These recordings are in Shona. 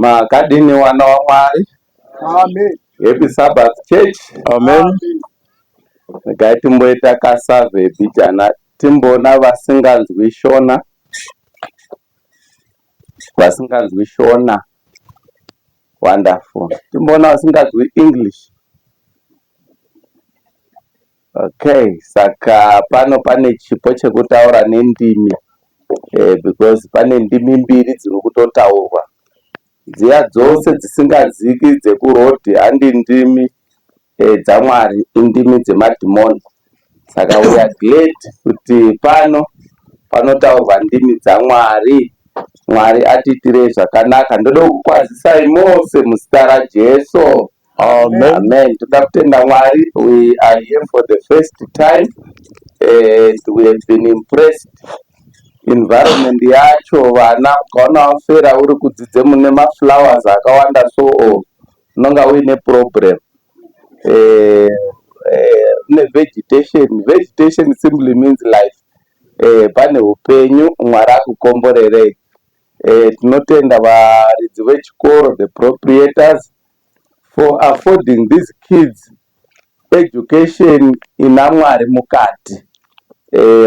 Makadini wana waMwari? Amen. Happy Sabbath, church. Amen. Regai timboita kasurvey bijana, timboona vasinganzwi Shona. Vasinganzwi Shona. Wonderful. Timboona vasinganzwi English. Okay, saka pano pane chipo chekutaura nendimi because pane ndimi mbiri dziri kutotaurwa. Dziya dzose dzisingaziki dzekurodhi handi ndimi dzaMwari, indimi dzemadhimoni. Saka we are glad kuti pano panotaurwa ndimi dzaMwari. Mwari atiitirei zvakanaka. Ndoda kukwazisai mose muzita raJesu. Amen. Amen. Toda kutenda Mwari. We are here for the first time and we have been impressed. Environment yacho, vana, ukaona wafera uri kudzidze mune maflowers akawanda, so unonga uine problem. Une vegetation. Vegetation simply means life. Pane upenyu. Mwari akukomborerei. Tinotenda varidzi vechikoro, the proprietors, for affording these kids education ina Mwari mukati.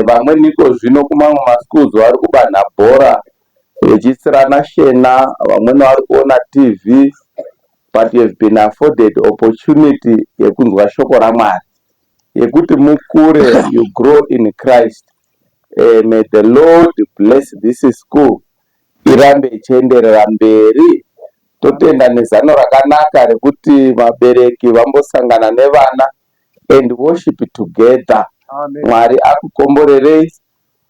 Vamweni iko zvino kumamwe maschools vari kubanha bhora vechisirana shena, vamweni vari kuona TV, but you have been afforded opportunity yekunzwa shoko raMwari, yekuti mukure, you grow in Christ. May the Lord bless this school, irambe ichienderera mberi. Totenda nezano rakanaka rekuti vabereki vambosangana nevana and worship together. Amen. Mwari akukomborerei,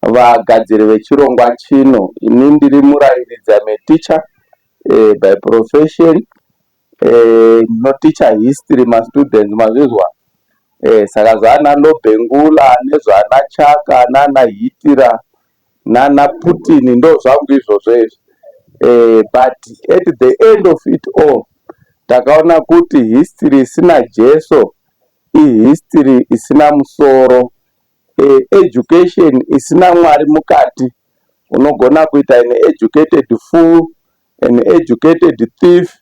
vagadziri vechirongwa chino. Ini ndiri murayiridzi, am a teacher by profession. Ndinoticha history mastudents, mazvizwa? Saka zvana Lobengula nezvana Chaka nana Hitler nana Putin ndo zvangu izvozvo izvi. But at the end of it all, takaona kuti history isina Jesu ihistory isina musoro. Education isina Mwari mukati, unogona kuita an educated fool, an educated thief,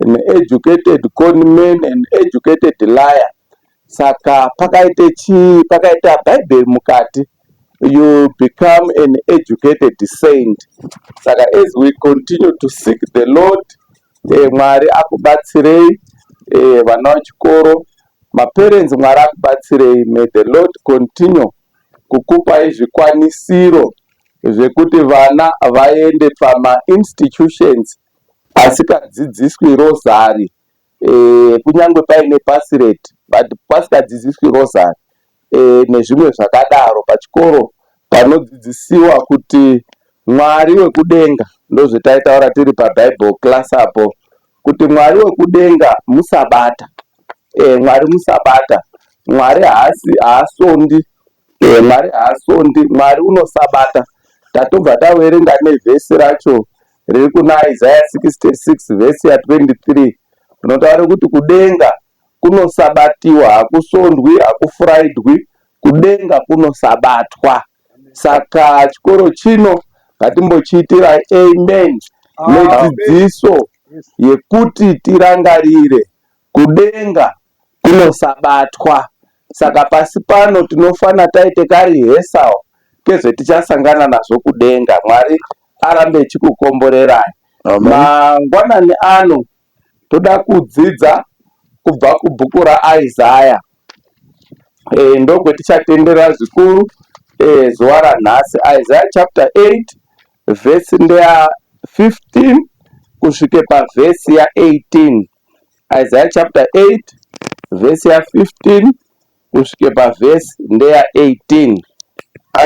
an educated conman, an educated liar. Saka pakaite chii? Pakaita Bhaibheri mukati, you become an educated saint. Saka as we continue to seek the Lord, Mwari akubatsirei. Vana vechikoro, maparents, Mwari akubatsirei. May the Lord continue kukupai zvikwanisiro zvekuti vana vaende pamainstitutions asikadzidziswi rosary, kunyange paine pass rate, but pasikadzidziswi rosary nezvimwe zvakadaro, pachikoro panodzidzisiwa kuti Mwari wekudenga, ndozvetaitaura tiri paBible class apo, kuti Mwari wekudenga musabata. Mwari musabata. Mwari haasi haasondi. Mwari haasondi, Mwari unosabata. Tatobva taverenga nevhesi racho riri kuna Isaiah 66 vhesi ya23, rinotaura kuti kudenga kunosabatiwa, hakusondwi, hakufuraidwi, kudenga kunosabatwa. Saka chikoro chino ngatimbochiitira amen nedzidziso yekuti tirangarire kudenga kunosabatwa. Saka pasi pano tinofana taite karehearsal kezvetichasangana nazvo kudenga. Mwari arambe echikukomborerai. Mangwanani ano toda kudzidza kubva kubhuku raIsaya. Ndokwetichatendera zvikuru zuva ranhasi. Isaiah chapter 8, vhesi ndeya 15 kusvike pavhesi ya18. Isaiah chapter 8, vhesi ya15 kusvike pavhesi ndeya 18.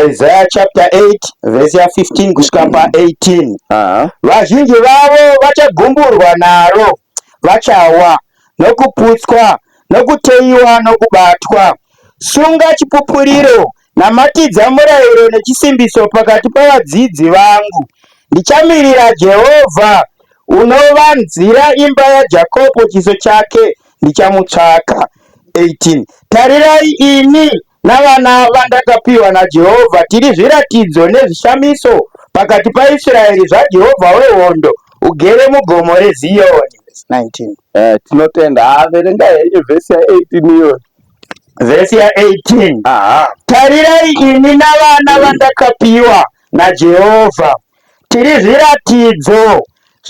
Isaiah chapter 8 vhesi ya15 kusvika pa18. Aha. Vazhinji vavo vachagumburwa naro, vachawa nokuputswa, nokuteyiwa, nokubatwa. Sunga chipupuriro, namatidza murayiro nechisimbiso pakati pavadzidzi vangu. Ndichamirira Jehovha, unovanzira imba yaJakobho chiso chake, ndichamutsvaka. 18 Tarirai, ini navana vandakapiwa naJehovha tiri zviratidzo nezvishamiso pakati paIsraeri zvaJehovha wehondo. Ugere mugomo reZiyoni. 19. Tinotenda. Verenga henyu vhesi ya18 iyoyo. Vhesi ya18. Aha. Tarirai, ini navana vandakapiwa naJehovha tiri zviratidzo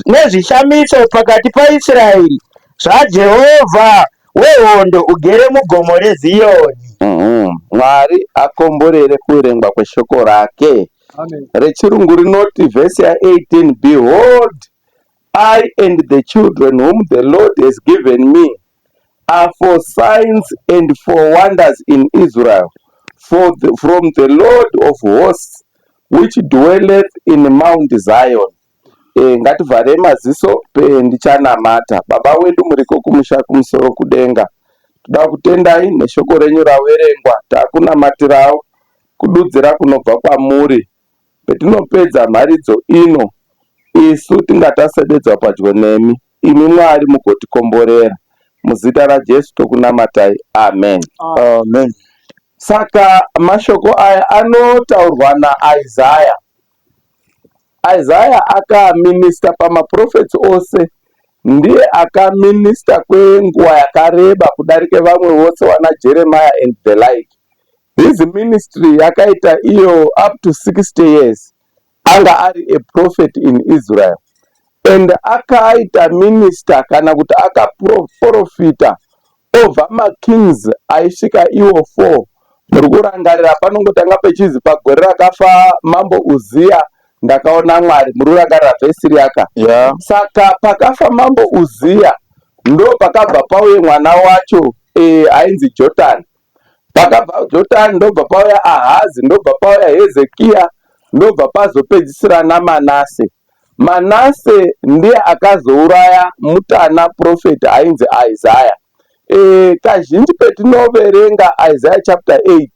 nezvishamiso pakati paIsraeri zvaJehovha wehondo ugere mugomo reZiyoni. Mwari akomborere kuverengwa kweshoko rake. Rechirungu rinoti, vhesi ya18, "Behold, I and the children whom the Lord has given me are for signs and for wonders in Israel from the Lord of hosts, which dwelleth in Mount Zion." Ngativharei maziso ndichanamata. Baba wedu muriko kumusha kumusoro kudenga, toda kutendai neshoko renyu raverengwa. Taakunamatirawo kududzira kunobva kwamuri. Petinopedza mharidzo ino, isu tingataswededzwa padyo nemi, imi Mwari mugotikomborera. Muzita raJesu tokunamatai, amen. Amen. Saka mashoko aya anotaurwa naIsaya. Isaya akaminista pamaprofets ose, ndiye akaminista kwenguva yakareba kudarike vamwe vose vana Jeremiah and the like. His ministry yakaita iyo up to 60 years anga ari a prophet in Israel, and akaita minister kana kuti akaprofita over makings aisvika iwo 4. Muri kurangarira panongotanga pechizi, "Pagore rakafa mambo Uziya ndakaona Mwari"? Muri kurangarira vhesi riyaka? Yeah. Saka pakafa mambo Uziya, ndo pakabva pauye mwana wacho ainzi Jotani. Pakabva Jotani, ndobva pauya Ahazi, ndobva pauya Hezekiya, ndobva pazopedzisira naManase. Manase ndiye akazouraya mutana profeti ainzi Isaya. Kazhinji petinoverenga Isaiah chapter 8,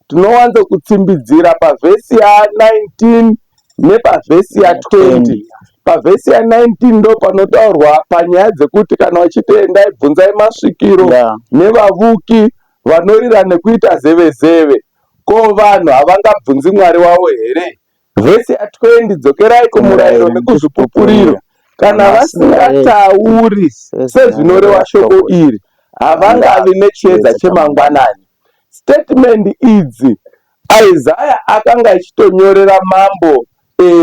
tinowanza kutsimbidzira pavhesi ya19 nepavhesi ya20. Pavhesi ya19 ndo panotaurwa panyaya dzekuti kana uchiti endai bvunzai masvikiro nevavuki vanorira nekuita zeve zeve, ko vanhu havangabvunzi Mwari wavo here? Vhesi ya20, "Dzokerai kumurayiro nekuzvipupuriro. Kana vasingatauri sezvinoreva shoko iri, havangavi nechiedza chemangwanani." Statement idzi Isaya akanga achitonyorera mambo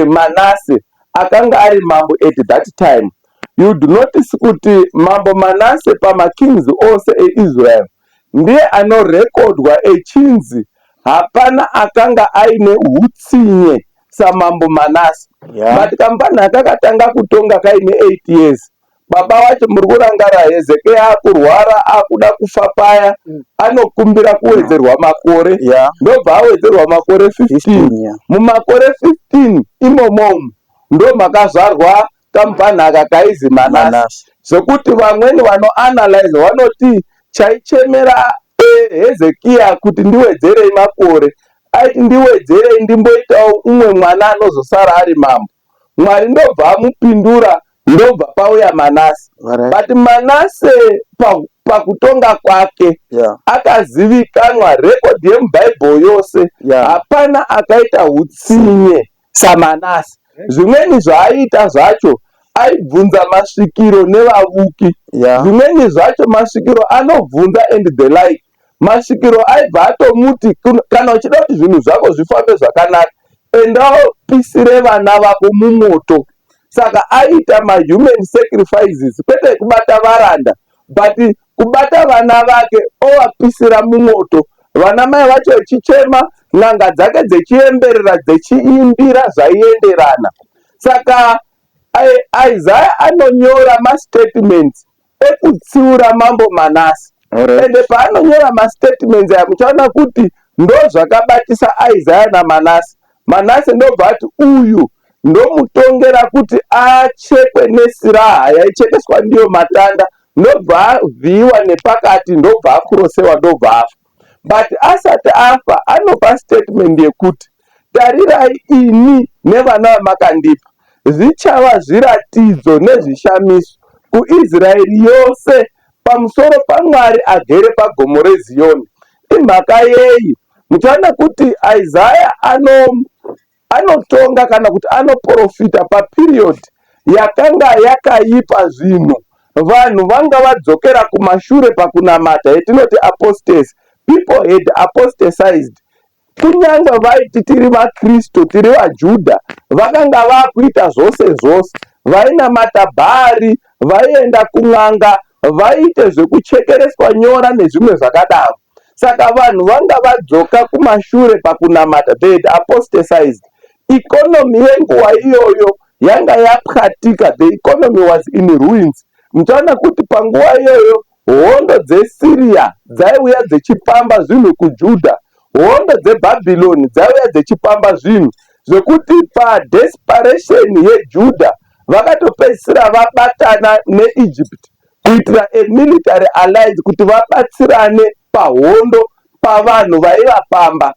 Manase akanga ari mambo at that time. You do notice kuti mambo Manase, pamakings ose eIsrael, ndiye anorekodwa echinzi hapana akanga aine utsinye samambo Manase. But kambanhaka kakatanga kutonga kaine 8 years. Baba vacho, muri kurangara Hezekiya akurwara, akuda kufa paya, anokumbira kuwedzerwa makore, ndobva awedzerwa makore 15. 15, yeah. Mumakore 15 imomomo ndo makazvarwa kambanhaka kaizi Manase. Manase. Zvokuti vamweni vanoanalyze vanoti chaichemera Hezekiya kuti ndiwedzerei makore, aiti ndiwedzerei ndimboitawo umwe mwana anozosara ari mambo. Mwari ndobva amupindura, ndobva pauya Manase. But Manase pakutonga kwake akazivikanwa, rekodhi yemubhaibheri yose, hapana akaita utsinye saManase. Zvimweni zvaaita zvacho, aibvunza masvikiro nevavuki. Zvimweni zvacho masvikiro anobvunza and the like, masvikiro aibva atomuti, "Kana uchida kuti zvinhu zvako zvifambe zvakanaka, endaopisire vana vako mumoto." Saka aita mahuman sacrifices, kwete kubata varanda, but kubata vana vake ovapisira mumoto, vana mai vacho vachichema, n'anga dzake dzechiemberera, dzechiimbira zvaienderana. Saka Isaya anonyora mastatements ekutsiura mambo Manase. Ende paanonyora mastatements aya, muchaona kuti ndo zvakabatisa Isaya naManase. Manase ndobva ati uyu ndomutongera kuti achekwe nesiraha yaichekeswa ndiyo matanda, ndobva avhiyiwa nepakati, ndobva akurosewa, ndobva afa. But asati afa anopa statement yekuti, "Tarirai, ini nevana vamakandipa zvichava zviratidzo nezvishamiso kuIsraeri yose pamusoro paMwari agere pagomo reZiyoni." Imhaka yei? Muchaona kuti Isaya anotonga kana kuti anoprofita paperiod. yakanga yakaipa zvinhu, vanhu vanga vadzokera kumashure pakunamata, yetinoti apostasy. People had apostasized. Kunyange vaiti tiri vaKristu, tiri vaJudha, vakanga vakuita zvose zvose. Vainamata Bhaari, vaienda kun'anga, vaiite zvekuchekereswa nyora nezvimwe zvakadaro. Saka vanhu vanga vadzoka kumashure pakunamata, they had apostasized. Economy yenguva iyoyo yanga yapwatika, the economy was in ruins. Muchaona kuti panguva iyoyo hondo dzeSyria dzaiuya dzichipamba zvinhu kuJudha, hondo dzeBhabhironi dzaiuya dzichipamba zvinhu, zvekuti padesperation yeJudha vakatopedzisira vabatana neEgypt kuitira a military alliance kuti vabatsirane pahondo pavanhu vaivapamba.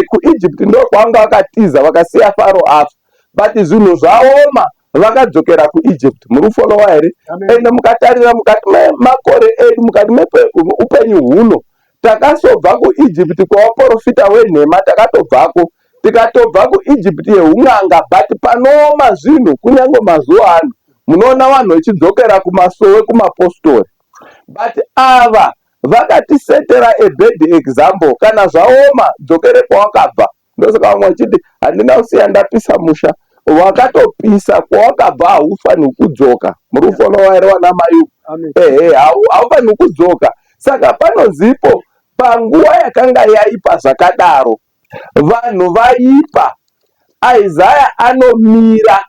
KuEgypt ndo kwanga vakatiza vakasiya Faro afa, but zvinhu zvaoma vakadzokera kuEgypt. Muri kufollowa here? Ende mukatarira mukati memakore edu, mukati meupenyu huno, takasobva kuEgypt kwavaprofita wenhema, takatobvako, tikatobva kuEgypt yeun'anga. But panooma zvinhu, kunyange mazuva ano munoona vanhu vachidzokera kumasowe, kumapostori, but ava vakatisetera a bad example. Kana zvaoma, dzokere kwawakabva. Ndosaka vamwe vachiti, "Handina kusiya ndapisa musha." Wakatopisa kwawakabva, haufaniri kudzoka. Muri kufollowa here, vana mai? Ehe, haufaniri kudzoka. Saka panozipo panguva yakanga yaipa zvakadaro, vanhu vaipa, Isaya anomira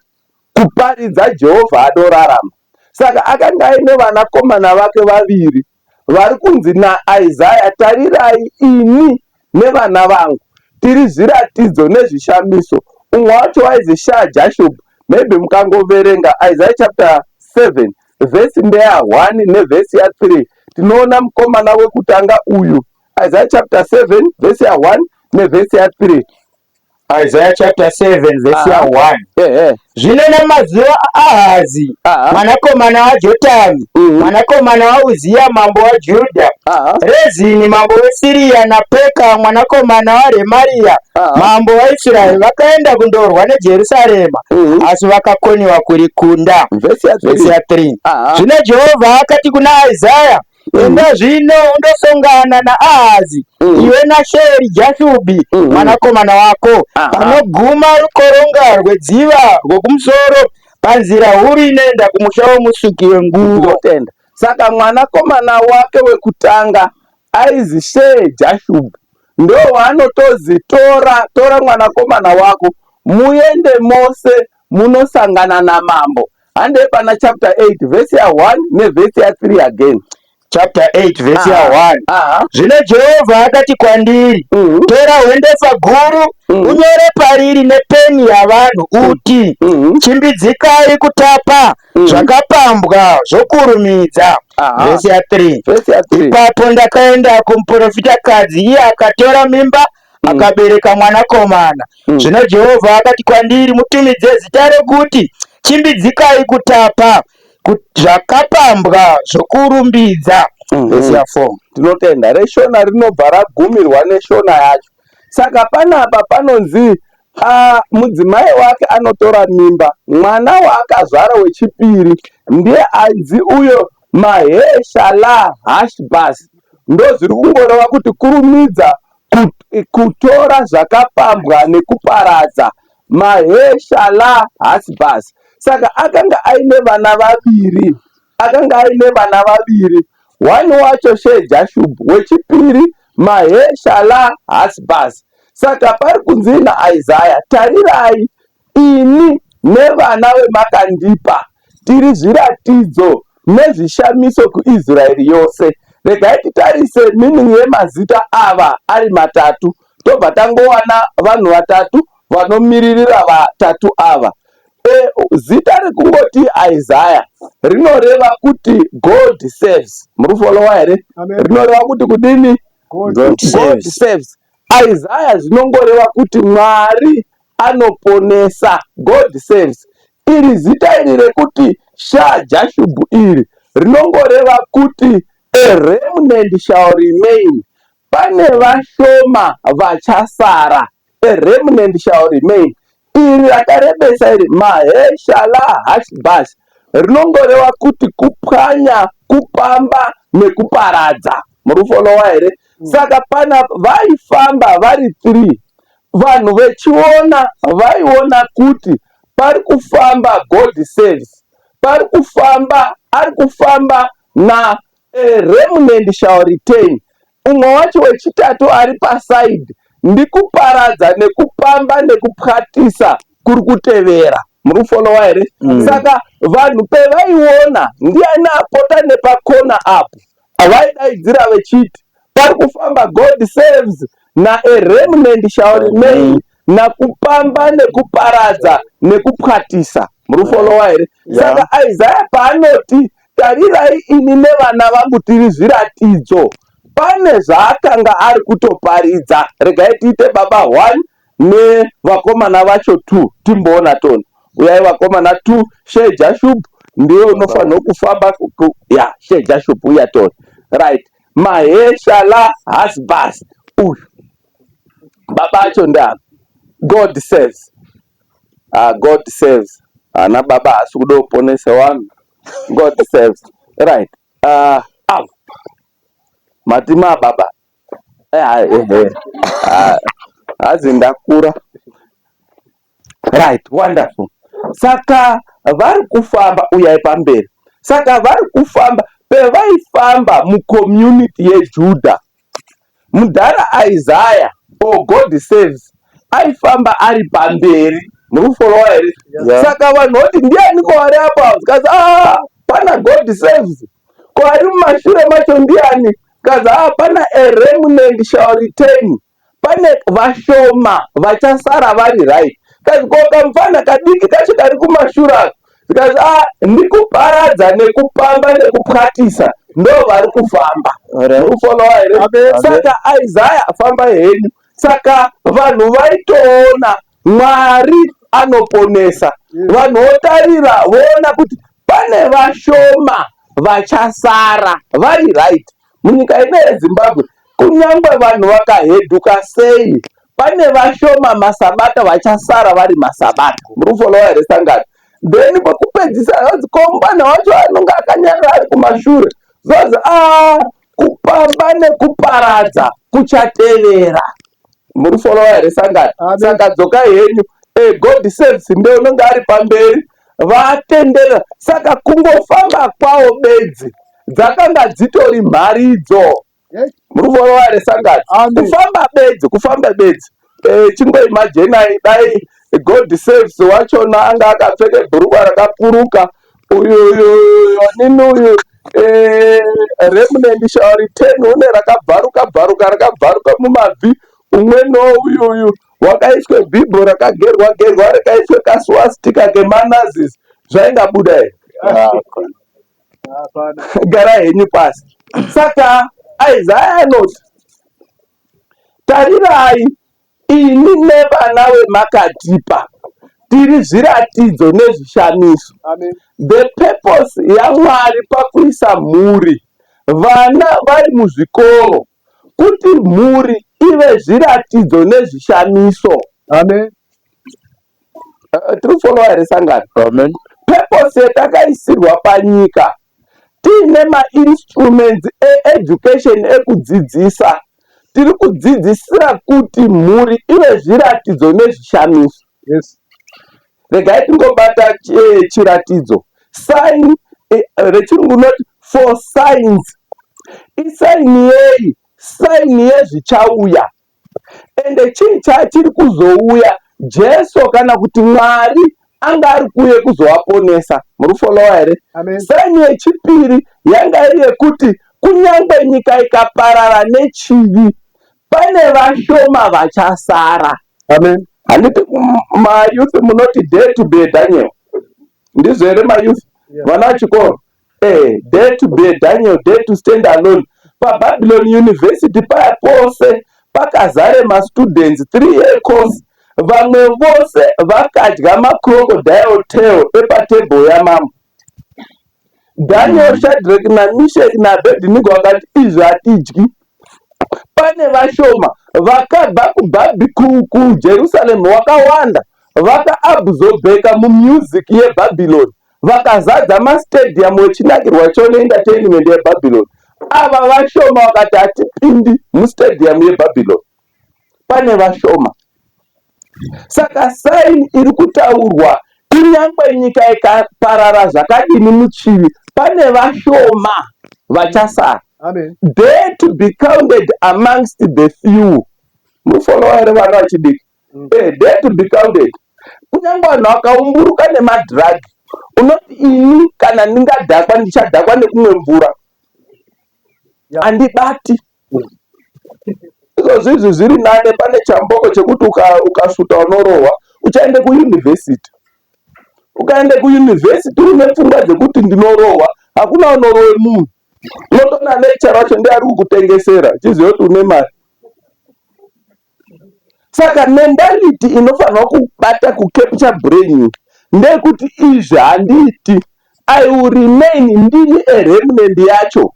kuparidza Jehovha anorarama. Saka akanga aine vanakomana vake vaviri vari kunzi naIsaya, "Tarirai, ini nevana vangu tiri zviratidzo nezvishamiso." Umwe wacho waizi Shah Jashub. Maybe mukangoverenga Isaiah chapter 7, vhesi ndeya1 nevhesi ya3, tinoona mukomana wekutanga uyu. Isaiah chapter 7, vhesi ya1 nevhesi ya3. Isaiah chapter 7, vhesi ya1. Zvino namazuva aAhazi, mwanakomana waJotami, mwanakomana waUziya, mambo waJudha, Rezini mambo weSiriya naPeka mwanakomana waRemariya, mambo waIsraeri, vakaenda kundorwa neJerusarema, asi vakakoniwa kurikunda. Vhesi ya3. Vhesi ya3. Zvino Jehovha akati kuna Isaya, "Enda zvino undosongana naAhazi, iwe naSheri Jashubi mwanakomana wako, panoguma rukoronga rwedziva rwokumusoro, panzira huru inoenda kumusha womusuki wenguo." Ndinotenda. Saka mwanakomana wake wekutanga aizi Shee Jashub, ndo waanotozi, "Tora, tora mwanakomana wako, muende mose munosangana namambo." Handei pana chapter 8, vhesi ya1 nevhesi ya3 again. Chapter 8, vhesi ya1. Zvino Jehovha akati kwandiri, "Tora hwendefa guru, unyore pariri nepeni yavanhu uti, 'Chimbidzikai kutapa zvakapambwa zvokurumidza.'" Vhesi ya3. Vhesi ya3. Ipapo ndakaenda kumuprofitakadzi, iye akatora mimba, akabereka mwanakomana. Zvino Jehovha akati kwandiri, "Mutumidze zita rokuti Chimbidzikai Kutapa Zvakapambwa Zvokurumbidza." Vhesi ya4. Tinotenda. Reshona rinobva ragumirwa neshona yacho. Saka panapa panonzi mudzimai wake anotora mimba, mwana waakazvara wechipiri ndiye anzi uyo Maheshala Hashbas. Ndo zviri kungoreva kuti kurumidza kutora zvakapambwa nekuparadza. Maheshala Hasbas. Saka akanga aine vana vaviri, akanga aine vana vaviri. One wacho Shee Jashub, wechipiri Maheshala Hasbas. Saka pari kunzi naIsaya, "Tarirai, ini nevana vemakandipa tiri zviratidzo nezvishamiso kuIsraeri yose." Regai titarise meaning yemazita ava ari matatu, tobva tangowana vanhu vatatu vanomiririra vatatu ava. Zita rekungoti Isaya rinoreva kuti God saves. Muri kufollowa here? Rinoreva kuti kudini? God God saves. Saves. Isaya zvinongoreva kuti Mwari anoponesa, God saves. Iri zita iri rekuti Sha Jashub iri rinongoreva kuti a remnant shall remain, pane vashoma vachasara, a remnant shall remain. Iri rakarebesa iri Maheshala-Hashbash rinongoreva kuti kupwanya, kupamba nekuparadza. Muri kufolowa here? Saka pana vaifamba vari 3 vanhu vechiona vaiona kuti pari kufamba God saves, pari kufamba ari kufamba na a remnant shall return. Umwe wacho wechitatu ari pasaidi ndikuparadza nekupamba nekupwatisa kuri kutevera. Muri kufolowa here? Saka vanhu pevaiona ndiani apota nepakona apo, vaidaidzira vechiti pari kufamba God saves na a remnant shall remain nakupamba nekuparadza nekupwatisa. Muri kufolowa here? Saka Isaiah paanoti tarirai ini nevana vangu tiri zviratidzo, pane zvaakanga ari kutoparidza. Regai tiite baba 1 nevakomana vacho 2 timboona tona. Uyai vakomana 2, Shejashub ndiwe unofanirwa kufamba ya Shejashub uya tona. Right, Maheshala Hashbaz uyu baba acho ndeava. God saves. God saves. Ana baba haasi kuda kuponesa vanhu. God saves. Right. Ava matima baba ehe hazi ndakura. Right, wonderful. Saka vari kufamba, uyai pamberi. Saka vari kufamba, pevaifamba mucommunity yeJudha, mudhara Isaiah or God saves aifamba ari pamberi. Muri kufolowa here? Yeah. Saka vanhu voti ndiani ko ari apa? Zikazi ah, pana God saves. Ko ari mumashure macho ndiani? Zikazi ah, pana a remnant shall return. Pane vashoma vachasara vari right. Kazi ko kamufana kadiki kacho kari kumashure ako? Zikazi ah, ndikuparadza nekupamba nekupwatisa ndo vari kufamba. Muri kufolowa here? Saka Isaiah famba henyu. Saka vanhu vaitoona Mwari anoponesa. Vanhu votarira voona kuti pane vashoma vachasara vari right. Munyika ino yeZimbabwe kunyangwe vanhu vakahedhuka sei, pane vashoma masabata vachasara vari masabata. Muri kufolowa here sangano? Then kwekupedzisa vanzi ko mufana wacho anonge akanyarara ari kumashure, zvanzi ah, kupamba nekuparadza kuchatevera. Muri kufolowa here sangano? Saka dzokai henyu. God saves ndiye unonge ari pamberi, vatenderera. Saka kungofamba kwawo bedzi dzakanga dzitori mharidzo. Muri kufolowa here sangano? Kufamba bedzi, kufamba bedzi. Chingoimajenai dai God saves wachona anga akapfeka bhurukwa rakapuruka, uyu uyu nini uyu remnant shall return une rakabvaruka bvaruka rakabvaruka mumabvi, umweniwo uyu uyu wakaiswe bhibho rakagerwa gerwa rikaiswe kaswastika kemanazis, zvaingabuda here? Gara henyu pasi. Saka Isaiah anoti tarirai ini nevana vemakatipa tiri zviratidzo nezvishamiso. The purpose yaMwari pakuisa mhuri, vana vari muzvikoro, kuti mhuri ive zviratidzo nezvishamiso. Amen. Tiri kufolowa here sangano? Amen. Purpose yatakaisirwa panyika tiine mainstruments eeducation ekudzidzisa, tiri kudzidzisira kuti mhuri ive zviratidzo nezvishamiso. Yes. Regai tingobata chiratidzo. Sign rechirungu rinoti for signs. Isign yei? Sign yezvichauya. Ende chii chachiri kuzouya? Jesu kana kuti Mwari anga ari kuuye kuzovaponesa. Muri kufolowa here? Sign yechipiri yanga iri yekuti kunyangwe nyika ikaparara nechivi, pane vashoma vachasara. Amen. Handiti mayouth munoti dare to be a Daniel? Ndizvo here mayouth? Vana vechikoro? Dare to be a Daniel, dare to stand alone. PaBabylon University paya pose pakazare mastudents 3 year course, vamwe vose vakadya macrocodile tail epatable yamambo. Daniel, Shadrach naMeshach naAbednego vakati izvi hatidyi. Pane vashoma vakabva kuJerusalem wakawanda. Vakaabsorbeka mumusic yeBabylon, vakazadza mastadium wechinakirwa chone entertainment yeBabylon. Ava vashoma vakati hatipindi mustadium yeBabylon. Pane vashoma. Saka sign iri kutaurwa, kunyangwe nyika ikaparara zvakadini muchivi, pane vashoma vachasara. Amen. Dare to be counted amongst the few. Mufollowa here, vana vachidiki? Dare to be counted. Kunyange vanhu vakaumburuka nemadrug, unoti ini kana ndingadhakwa, ndichadhakwa nekumwe mvura, handibati. Izvozvo izvi zviri nane pane chamboko chekuti ukasvuta unorohwa. Uchaende kuyunivhesiti, ukaende kuyunivhesiti une pfungwa dzekuti ndinorohwa, hakuna unorowe munhu. Unotoona lecturer wacho ndiye ari kukutengesera, chiziva kuti une mari. Saka mentality inofanirwa kubata kucapture brain ndeyekuti izvi handiiti, I will remain ndini eremnant yacho.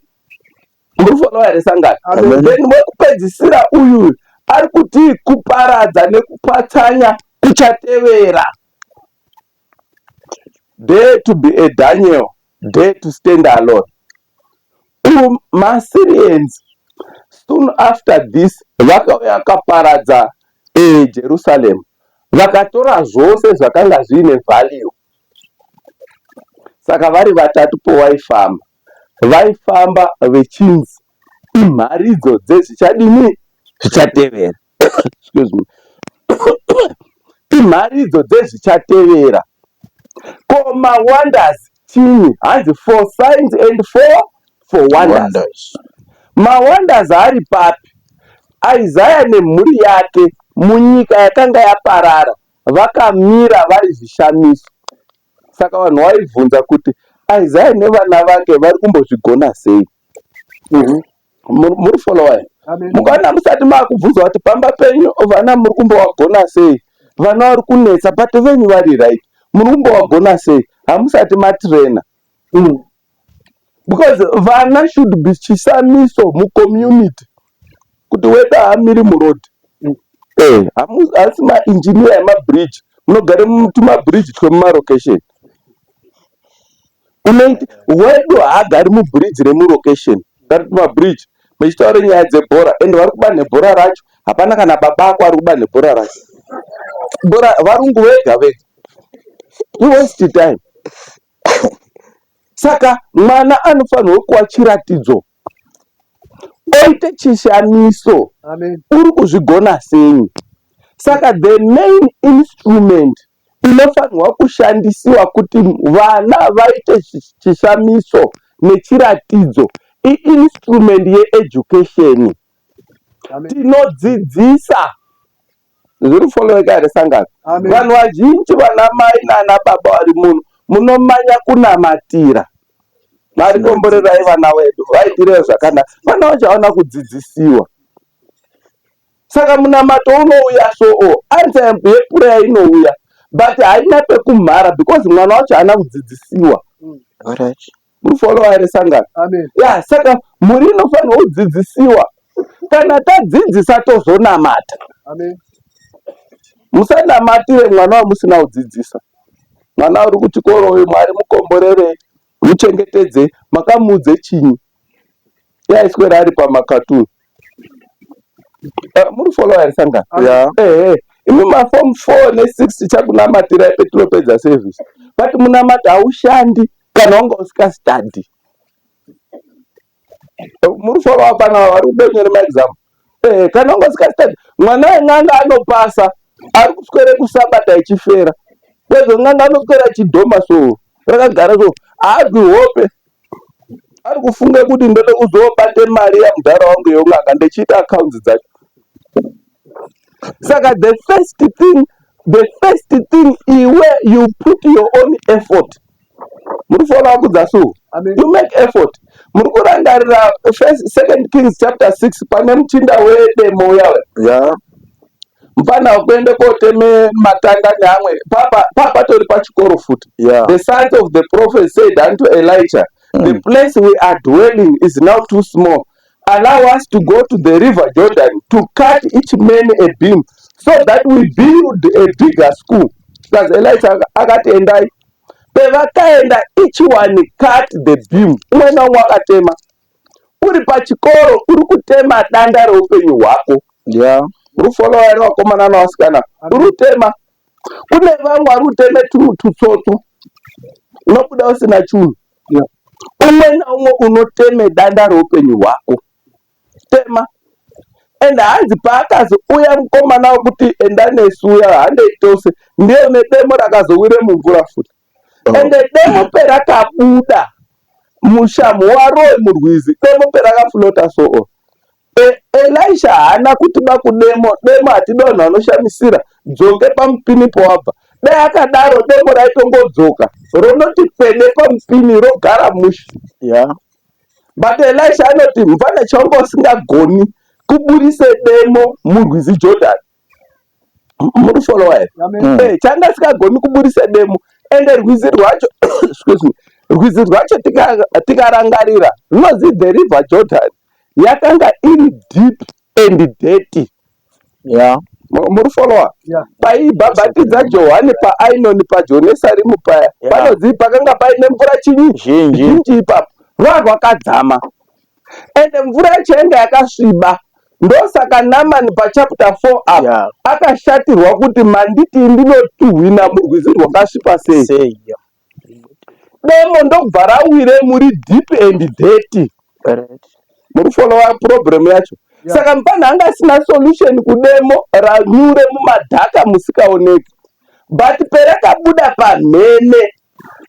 Muri kufollowwa here, sangano? Amen. Then wekupedzisira uyu ari kuti kuparadza nekupatsanya kuchatevera. Dare to be a Daniel, dare to stand alone. MaSyrians soon after this vakauya vakaparadza Jerusalem, vakatora zvose zvakanga zviine value. Saka vari vatatu powaifamba, vaifamba vechinzi imharidzo dzezvichadini, zvichatevera. Excuse me. Imharidzo dzezvichatevera. Ko mawonders chinyi? Hanzi for signs and for wonders. Wonders. Mawonders ari papi? Isaya nemhuri yake munyika yakanga yaparara vakamira vari zvishamiso. Saka vanhu vaibvunza kuti Isaya nevana vake vari kumbozvigona sei? Muri followa here? Amen. Mukaona musati maakubvunzwa kuti pamba penyu vana muri kumbovagona sei, vana vari kunetsa but venyu vari right, muri kumbovagona sei, hamusati matraina. Because vana should be chishamiso mucommunity kuti wedu haamiri muroad. Asi mainjiniya emabridge, munogare mutumabridge twemumarokesheni. Unoiti wedu haagari mubridge remurokesheni, ngati tumabridge mechitaura nyaya dzebhora, ende vari kuba nebhora racho. Hapana kana baba ako ari kuba nebhora racho. Bhora varungu vega vega, iwaste time. Saka mwana anofanirwa kuva chiratidzo, oite chishamiso. Amen. Uri kuzvigona sei? Saka the main instrument inofanirwa kushandisiwa kuti vana vaite chishamiso nechiratidzo iinstrument yeeducation. Amen. Tinodzidzisa. Zviri kufolloweka here, sangano? Amen. Vanhu vazhinji, vana mai nana baba vari muno, munomanya kunamatira, "Mwari komborerai vana vedu, vaitirei zvakanaka." Vana vacho havana kudzidzisiwa. Saka munamato unouya, so answer yeprayer inouya, but haina pekumhara because mwana wacho haana kudzidzisiwa. Mufollowa here, sangano? Amen. Ya, saka mhuri inofanirwa kudzidzisiwa. Kana tadzidzisa, tozonamata. Amen. Musanamatire mwana wamusina kudzidzisa. Mwana uri kuchikoro uyu, "Mwari mukomborere, muchengetedze," makamuudze chinyi? Yaiswera ari pamakatuni. Muri followa here, sangano? Yeah. Ehe, imi maform 4 ne6, tichakunamatirai petinopedza service, but munamato haushandi kana wanga usingastudy. Muri followa? Pana vari kubenyere maexam. Kana wanga usingastudy, mwana wen'anga anopasa ari kuswere kusabata ichifera kwezvo. N'anga anoswera achidhoma, so rakagara so haazwi hope, ari kufunga kuti ndode kuzobate mari yamudhara wangu yeun'anga ndechiita accounts dzacho. Saka the first thing, iwe you put your own effort. Muri kuona kudzasu? Amen. You make effort. Muri kurangarira first, Second Kings chapter 6, pane muchinda wedemo uya? Yeah. Mufana wekuende koteme matanda neamwe papa patori pachikoro futi. The sons of the prophet said unto Elijah, "The place we are dwelling is now too small. Allow us to go to the river Jordan to cut each man a beam so that we build a bigger school." Zvikanzi Elisha akati endai. Pevakaenda each one cut the beam, umwe naumwe akatema. Uri pachikoro uri kutema danda reupenyu hwako. Uri followa here vakomana nevasikana? Uri kutema. Kune vamwe vari kuteme tutsotso, unobuda usina chunhu. Umwe naumwe unoteme danda reupenyu hwako. Tema. And hanzi paakazi uya mukomana wekuti enda nesu uya handei tose, ndiye une demo rakazowire mumvura futi. Ende demo perakabuda mushamhu waRoy murwizi, demo perakaflota so on. Elisha haana kuti bakudemo, demo hatidi vanhu vanoshamisira, dzoke pamupini pawabva. Dai akadaro demo raitongodzoka ronoti kwede pamupini rogara mushe. But Elisha anoti mfana chaunga usingagoni kuburise demo murwizi Jordan. Muri follower here? Changa asingagoni kuburise demo ende rwizi rwacho excuse me, rwizi rwacho tikarangarira runonzi the river Jordan yakanga iri deep and dirty. Muri follower? Paibhabhatidza Johani paAinoni paJonesarimu paya, panonzi pakanga paine mvura chinyi zhinji ipapo, rwa rwakadzama ende mvura yacho yanga yakasviba. Ndosaka Naamani pachapter 4 apa akashatirwa kuti manditi ndinotuhwina murwizi rwakasvipa sei. Sei. Demo ndokubva rawire muri deep and dirty. Muri followa problem yacho? Saka mupana anga asina solution kudemo ranyure mumadhaka musikaoneki. But perakabuda pamhene,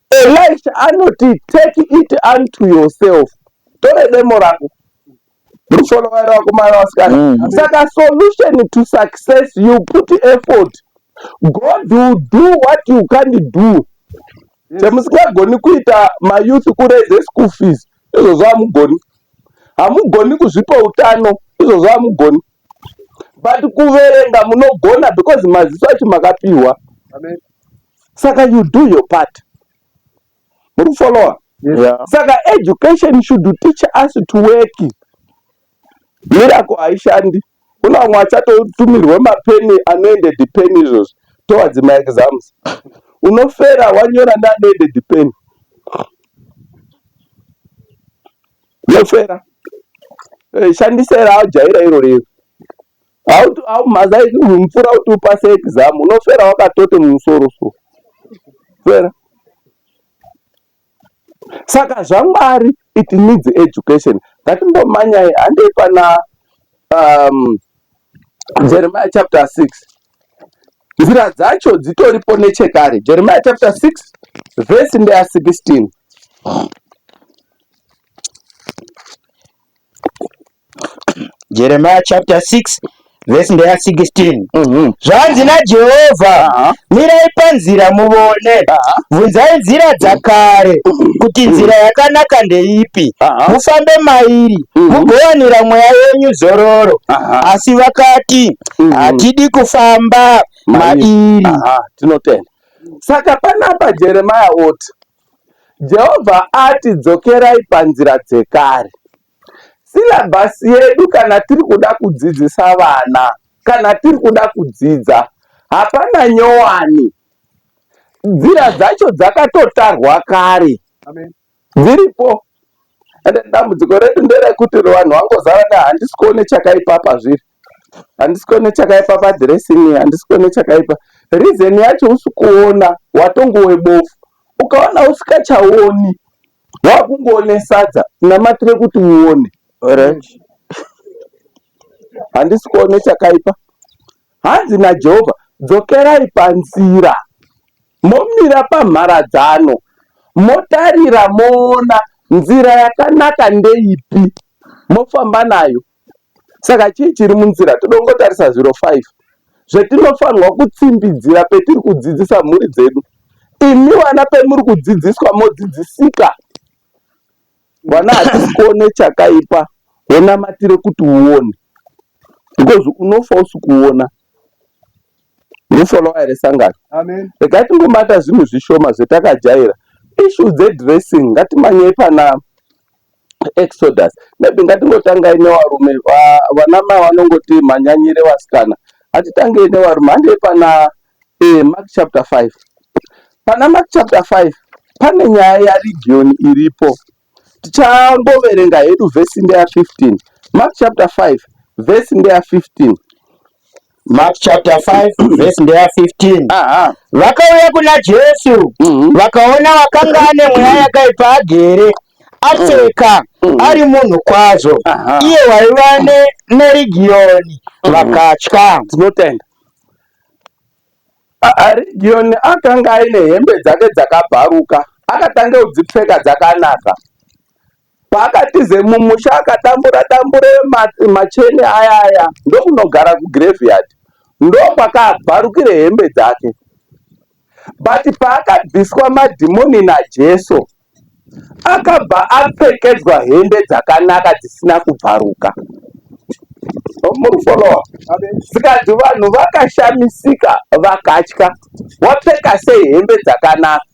Elisha anoti take it unto yourself. Tore demo rako. Muri followa here vakomana vasikana? Saka solution to success, you put effort. God will do what you can't do. Chemusingagoni kuita mayouth kuraise school fees, izvozvo hamugoni. Hamugoni kuzvipa utano, izvozvo hamugoni. But kuverenga munogona because maziso acho makapiwa. Amen. Saka you do your part. Muri follower? Saka education should teach us to work. Miracle haishandi. Kuna vamwe vachatotumirwa mapeni anoended pen izvozvo towards maexams. Unofera wanyora neanoended pen. Unofera. Shandisa raajaira iro rero. Haumhazai mvura kuti upase exam. Unofera wakatote mumusoro so. Fera. Saka zvaMwari it needs education. Ngatimbomanyai handei pana Jeremiah chapter 6. Nzira dzacho dzitoripo nechekare. Jeremiah chapter 6 verse ndeya 16. Jeremiah chapter 6 verse ndeya 16. Zvanzi naJehovha, mirai panzira muvone, bvunzai nzira dzakare kuti nzira yakanaka ndeipi, mufambe mairi, mugowanira mweya yenyu zororo. Asi vakati, hatidi kufamba mairi. Tinotenda. Saka panapa Jeremiah oti Jehovha ati dzokerai panzira dzekare. Syllabus yedu kana tiri kuda kudzidzisa vana, kana tiri kuda kudzidza, hapana nyowani. Nzira dzacho dzakatotarwa kare. Amen. Dziripo. Ende dambudziko redu nderekuti vanhu vangozara ne handisi kuone chakaipa pazviri. Handisi kuone chakaipa padressing, handisi kuone chakaipa. Reason yacho usi kuona watongowe bofu. Ukaona usikachaoni wakungoone sadza, namatire kuti uone. Handisi kuone chakaipa. Hanzi naJehovha, dzokerai panzira, momira pamharadzano, motarira moona nzira yakanaka ndeipi, mofamba nayo. Saka chii chiri munzira? Todongotarisa zviro 5 zvetinofanirwa kutsimbidzira petiri kudzidzisa mhuri dzedu. Imi vana pemuri kudzidziswa modzidzisika. Vana hatisi kuone chakaipa, wonamatire kuti uone. Because unofa usi kuona. Mufollowa here sangano? Amen. Regai tingobata zvinhu zvishoma zvetakajaira. Issue dzedressing ngatimanyei pana Exodus. Maybe ngatingotangai nevarume. Vana mai vanongoti manyanyire vasikana. Hatitangei nevarume. Handei pana Eh, Mark chapter 5. Pana Mark chapter 5 pane nyaya yaRegion iripo. Tichangoverenga hedu vhesi ndeya 15. Mark chapter 5 vhesi ndeya 15. Mark chapter 5 verse ndeya 15. Aha. Vakauya kuna Jesu vakaona wakanga ane mweya yakaipa agere apfeka ari munhu kwazvo iye waiva nerigiyoni vakatya. Tinotenda. Region akanga aine hembe dzake dzakabvaruka akatanga kudzipfeka dzakanaka. Paakatize mumusha akadambura dambure macheni aya aya ndokunogara kugraveyard ndokwakabvarukire hembe dzake. But paakabviswa madhimoni naJesu akabva apfekedzwa hembe dzakanaka dzisina kubvaruka. Muri follower? Zvikanzi vanhu vakashamisika vakatya, wapfeka sei hembe dzakanaka?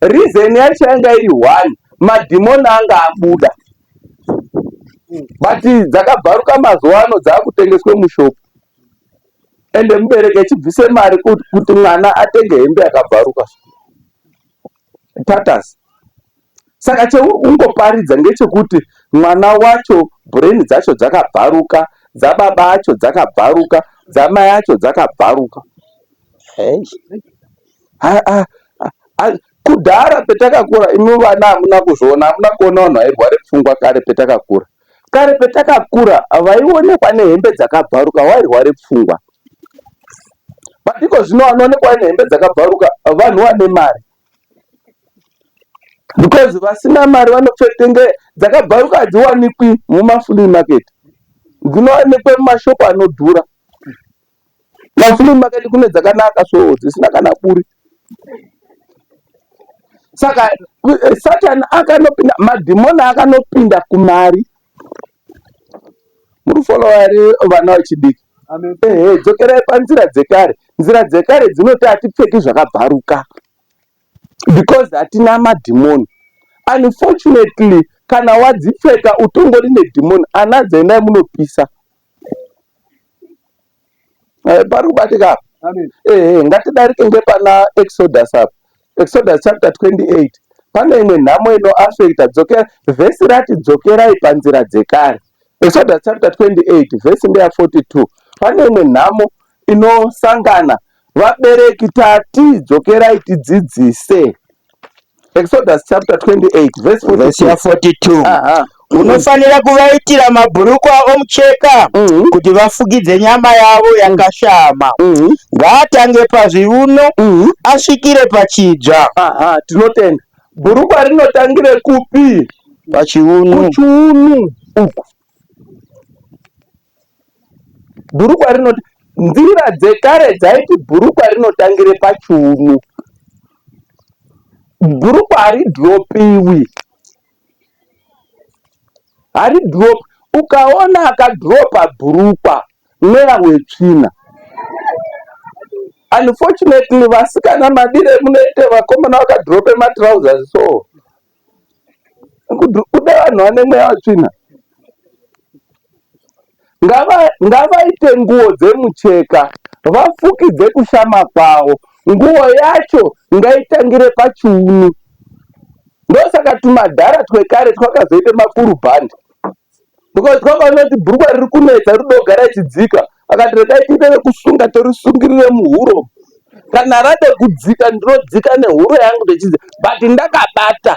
Reason yacho yanga iri one, madhimoni anga abuda. But dzakabvaruka mazuva ano dzakutengeswe mushopu. Ende mubereki echibvise mari kuti mwana atenge hembe yakabvaruka. Tatas. Saka cheuri kungoparidza ngechekuti mwana wacho brain dzacho dzakabvaruka, dzababa acho dzakabvaruka, dzamai acho dzakabvaruka. Kudhara petakakura imi vana hamuna kuzviona, hamuna kuona vanhu vairware pfungwa kare petakakura. Kare petakakura vaionekwa nehembe dzakabvaruka vairware pfungwa. But iko zvino vanoonekwa nehembe dzakabvaruka vanhu vane mari. Because vasina mari vanopfetenge dzakabvaruka hadziwanikwi mumaflea market. Dzinowanikwa mumashopu anodhura. Maflea market kune dzakanaka so dzisina kana buri. Saka Satan akanopinda, madhimoni akanopinda kumari. Muri follower here vana vechidiki? Ehe, dzokerai panzira dzekare. Nzira dzekare dzinoti hatipfeki zvakabvaruka because hatina madhimoni. Unfortunately, kana wadzipfeka utongori nedhimoni, anadzo endai munopisa. Eh, pari kubatika apa. Ehe, ngatidarike ngepana Exodus apa. Exodus chapter 28. Pane imwe nhamo inoafekta dzokera vhesi rati dzokerai panzira dzekare. Exodus chapter 28 vhesi ndeya 42. Pane imwe nhamo inosangana vabereki tati dzokerai tidzidzise. Exodus chapter 28 verse 42. Verse ya 42. Aha. Unofanira kuvaitira mabhurukwa omucheka kuti vafukidze nyama yavo yakashama. Ngaatange pazviuno asvikire pachidzva. Aha, tinotenda. Bhurukwa rinotangire kupi? Pachiuno. Kuchiuno uku. Bhurukwa rinoti nzira dzekare dzaiti bhurukwa rinotangire pachiuno. Bhurukwa haridropiwi. Haridropi. Ukaona akadropa bhurukwa mweya wetsvina. Unfortunately vasikana madire munoite vakomana vakadrope matrousers so. Kuda vanhu vane mweya wetsvina. Ngavaite nguo dzemucheka vafukidze kushama kwavo. Nguo yacho ngaitangire pachiunu. Ndosaka tumadhara twekare twakazoita makurubhandi because twakaona kuti bhurukwa riri kunetsa riri kugara ichidzika. Akati regai tiite rekusunga torisungirire muhuro. Kana rade kudzika ndinodzika nehuro yangu ndechidzika but ndakabata.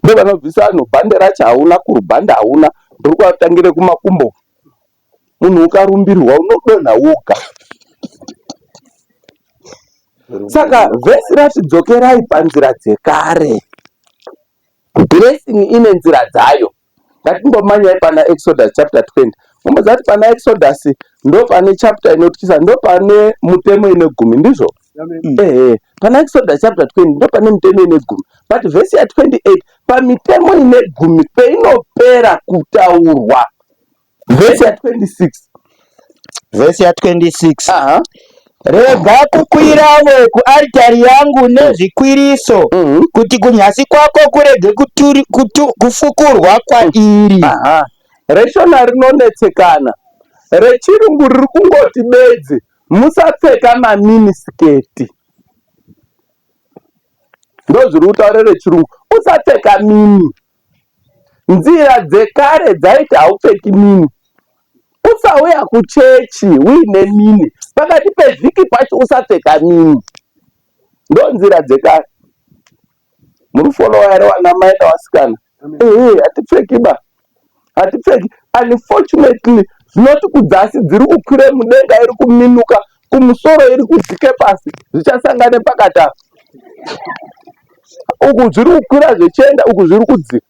Ndovanobvisa vanhu bhande racho hauna kurubhande hauna bhurukwa ratangire kumakumbo. Munhu ukarumbirwa unodonha woga. Saka vhesi rati dzokerai panzira dzekare. Blessing ine nzira dzayo. Ngatimbomanyai pana Exodus chapter 20. Mumbodza kuti pana Exodus ndo pane chapter inotyisa ndo pane mutemo ine gumi ndizvo? Ehe, pana Exodus chapter 20 ndo pane mitemo ine gumi. But verse ya 28 pamitemo ine gumi peinopera kutaurwa verse ya 26 Vhesi ya 26. Aha. Rega kukwiravo kuaritari yangu nezvikwiriso, kuti kunyasi kwako kurege kufukurwa kwairi. Aha. Reshona rinonetsekana. Rechirungu riri kungoti bedzi musapfeka maminisiketi. Ndozviri kutaura rechirungu, usapfeka mini. Nzira dzekare dzaiti haupfeki mini. Usauya kuchechi uine mini. Pakati pevhiki pacho usapfeka mini. Ndonzira dzekare. Muri folowa here vana mai nevasikana? Ehe, hatipfeki ba. Hatipfeki. Unfortunately, zvinoti kudzasi dziri kukwire mudenga iri kuminuka, kumusoro iri kudzike pasi, zvichasangane pakati apa. Uku zviri kukwira zvichienda, uku zviri kudzika.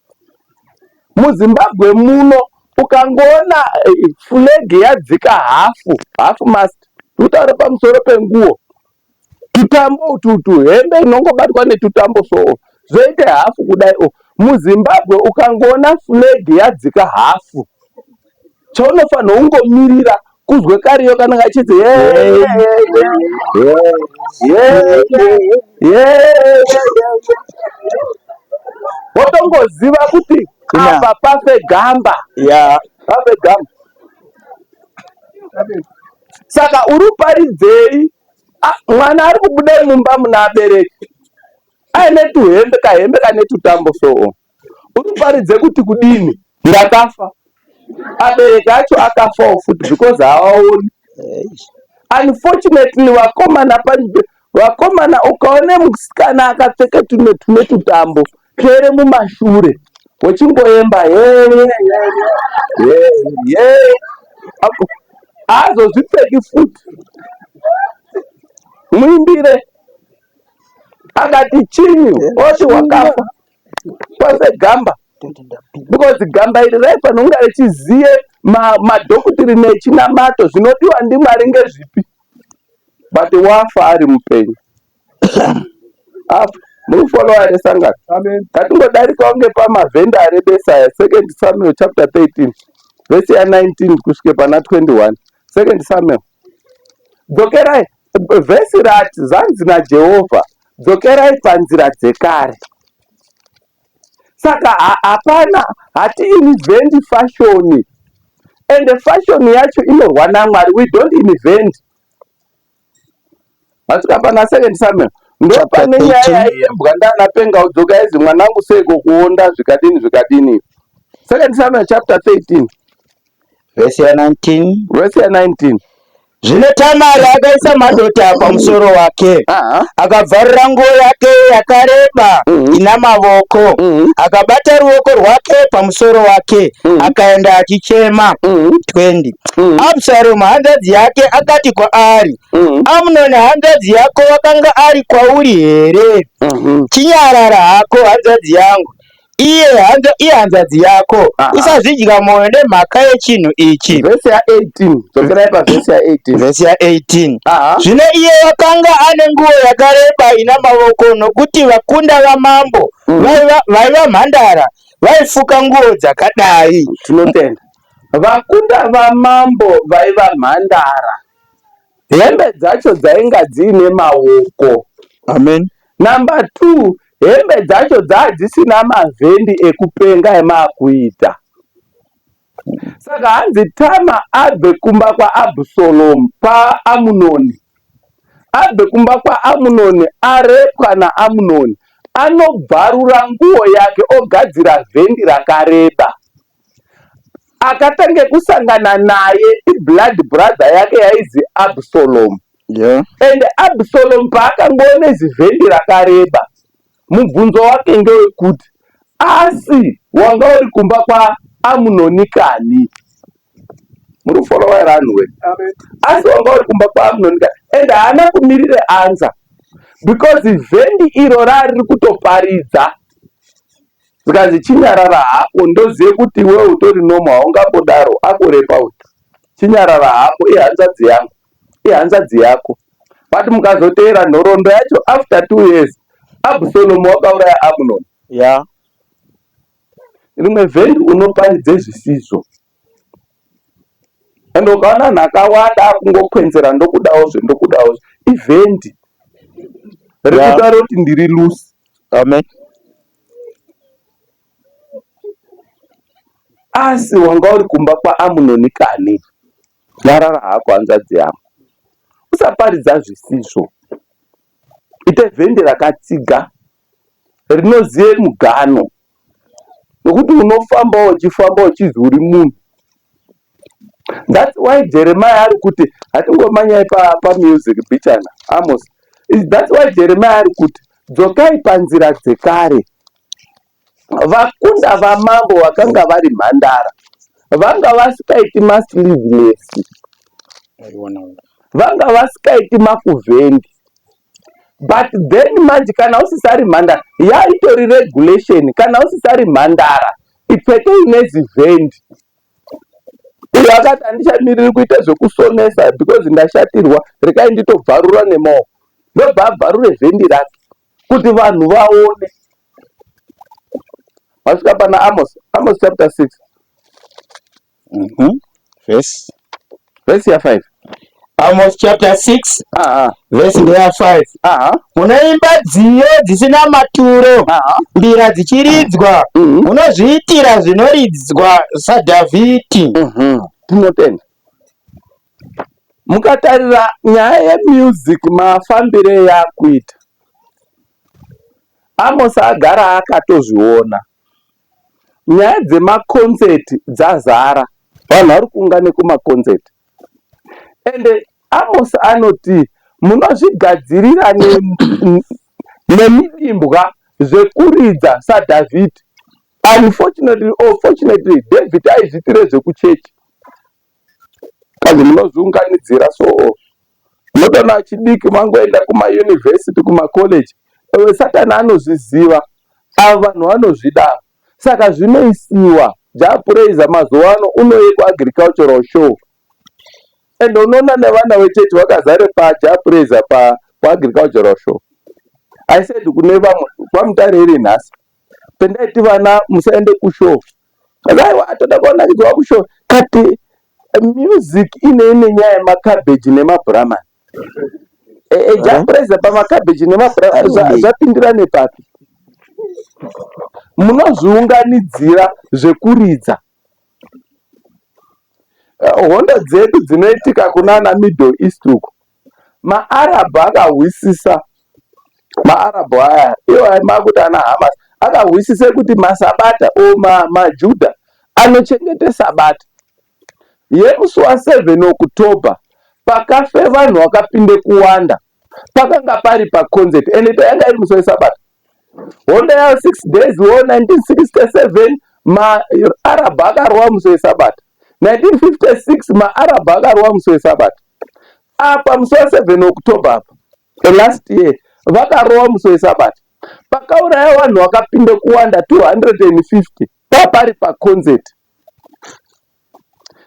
MuZimbabwe muno ukangoona eh, flag yadzika hafu, hafu mast, kutaura pamusoro penguo tutambo ututu hembe inongobatwa netutambo soo zvoite hafu kudai o muzimbabwe ukangoona flag yadzika hafu chaunofanira ungomirira kuzwe kariyo kana kachidzi wotongoziva kuti apa pafe gamba pafe gamba saka uri uparidzei Ah, mwana ari kubuda mumba muna abereki aine tuhembe kahembe kane tutambo soo unoparidze kuti kudini ndakafa abereki acho akafawo futi because haaoni unfortunately vakomana vakomana ukaone musikana akapfeka tune tune tutambo twere mumashure wochingoemba haazozvipfeki futi muimbire akati chinyi oti wakafa kwase gamba because gamba iri raifanira kunge richiziye madhokutiri nechinamato zvinodiwa ndimwari ngezvipi but wafa ari mupenyu afa muri kufolowa here sangano ngatingodarikawo ngepamavhenda arebesa aya second samuel chapter 13 vhesi ya 19 kusvike pana 21 second samuel dzokerai vhesi rati zvanzi najehovha dzokerai panzira dzekare saka hapana hati invent fashoni ende fashoni yacho inorwa namwari we don't invent Vasvika pana second Samuel ndopane nyaya yaiembwa ndana penga udzoka izi mwanangu seiko kuonda zvikadini zvikadini. Second Samuel chapter 13 verse ya 19 verse ya 19 Zvino Tamari akaisa madota pamusoro wake, akabvarura nguo yake yakareba mm -hmm. ina mavoko mm -hmm. akabata ruoko rwake pamusoro wake mm -hmm. akaenda achichema mm -hmm. 20 mm. Absaromu hanzvadzi yake akati kwaari mm. Amnoni hanzvadzi yako wakanga ari kwauri here? mm -hmm. Chinyarara hako hanzvadzi yangu, iye iye hanzvadzi yako, usazvidya mwoyo nemhaka yechinhu ichi. Vhesi ya 18 dzokerai pavhesi ya 18 Vhesi ya 18 Zvino iye wakanga ane nguo yakareba ina mavoko, nokuti vakunda vamambo mm. vaiva mhandara vaifuka nguo dzakadai. Tinotenda. Vakunda vamambo vaiva mhandara. Hembe dzacho dzainga dziine maoko. Amen. Number 2, hembe dzacho dzaa dzisina mavhendi ekupenga emaakuita. Saka hanzi Tama abve kumba kwaAbsalomu paAmunoni. Abve kumba kwaAmunoni arepwa naAmunoni, anobvarura nguo yake ogadzira vhendi rakareba. Akatange kusangana naye iblood brother yake yaizi Absalom. Yeah. And Absalom paakangoona zivhendi rakareba, mubvunzo wake ngewekuti asi wanga uri kumba kwaAmunoni kani? Muri kufolowa here anhu we? Asi wanga uri kumba kwaAmunoni kani? And haana kumirire answer because vhendi iro rariri kutoparidza Zvikanzi chinyarara hako ndozive kuti iwewe utori normal haungambodaro akurepa uyu. Chinyarara hako ihanzvadzi yangu ihanzvadzi yako. But mukazoteera nhoroondo yacho after 2 years Absalom wakauraya Amnon. Yeah. Rimwe vhendi unoparidze zvisizvo. And ukaona vanhu akawanda akungokwenzera ndokudawozve ndokudawozve ivhendi rikutaura kuti ndiri loose. Amen. Asi wanga uri kumba kwaAmunoni kani? Nyarara hako hanzvadzi yangu, usaparidza zvisizvo. Ite vhende rakatsiga rinozive mugano, nokuti unofamba uchifamba uchizi uri munhu. That's why Jeremiah ari kuti, hatingomanyai pamusic pa bichana Amos. That's why Jeremiah ari kuti dzokai panzira dzekare. Vakunda vamambo vakanga vari mhandara vanga vasikaiti masleeveless, vanga vasikaiti makuvhendi. But then manje kana usisari mhandara, yaitori regulation, kana usisari mhandara ipfekei nezivhendi. Uyo akati handichamiriri kuita zvekusonesa because ndashatirwa, rekai nditobvarura nemaoko. Ndobva abvarure vhendi rake kuti vanhu vaone. Masvika pana Amos, Amos chapter 6. Verse. Verse ya 5. Amos chapter 6. Verse ndeya 5. Munoimba dziyo dzisina maturo, mbira dzichiridzwa, munozviitira zvinoridzwa saDhavhidhi. Tinotenda. Mukatarira nyaya yemusic mafambire yakuita, Amos agara akatozviona. Nyaya dzemaconcert dzazara, vanhu vari kuungana kumaconcert. Ende Amos anoti munozvigadzirira nemidimbwa zvekuridza saDhavhidhi. Unfortunately or fortunately, David aizviitire zvekuchechi. Kanzi munozviunganidzira, so unotoona achidiki mangoenda kumayunivhesiti, kumakoleji. Satani anozviziva, ava vanhu vanozvida, saka zvinoisiwa. Jah Prayzah mazuva ano unouye kuagricultural show, and unoona nevana vechechi vakazare paJah Prayzah paagricultural show. I said kune vamwe kwaMutare iri nhasi, pendaiti vana musaende kushow, aiwa, toda kuonakidzwa kushow. Kati music ine nyaya yemakabheji nemabhuramani. Jah Prayzah pamakabheji nemabhuramani zvapindira nepapi? Munozviunganidzira zvekuridza. Hondo dzedu dzinoitika kunana Middle East uku, maArabhu akahwisisa. MaArabhu aya iwo makuti ana Hamas akahwisise kuti masabata o maJudha anochengete sabata yemusi wa7 October. Pakafe vanhu vakapinde kuwanda, pakanga pari paconcert, ende yanga iri musi wesabata. Hondo ya 6 Days War 1967, maArabhu akarwa musi wesabata. 1956 maArabhu akarwa musi wesabata. Apa musi wa7 October apa last year vakarova musi wesabata, pakauraya vanhu vakapinda kuwanda 250, papari paconcert.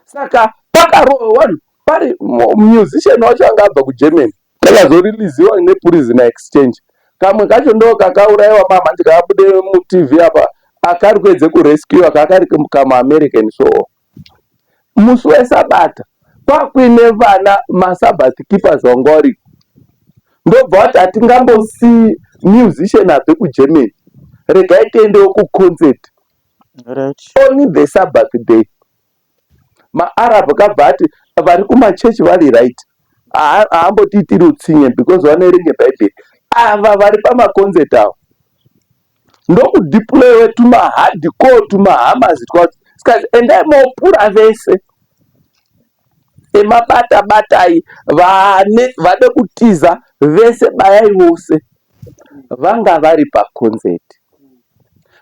Saka pakarova vanhu pari musician wacho anga abva kuGermany, akazoreleasiwa neprisoner exchange. Kamwe kacho ndo kakaurayiwa mamhanzi, kakabude muTV apa, akari kuedze kurescuwa kakari kamuAmerican. So musi wesabata kwakuine vana maSabbath keepers vanga variko, ndobva vati hatingambosii musician abve kuGermany, regai tiendewo kuconcert on the Sabbath day. MaArab kabva ati vari kumachechi vari right, haambotiitiri utsinye because vanoerenge Bhaibheri. Ava vari pamaconcert avo ndokudeployiwe tumahardcore tumaHamas twacho, sikazi endai mopura vese emabata batai vane vade kutiza vese, bayai vose vanga vari paconcert.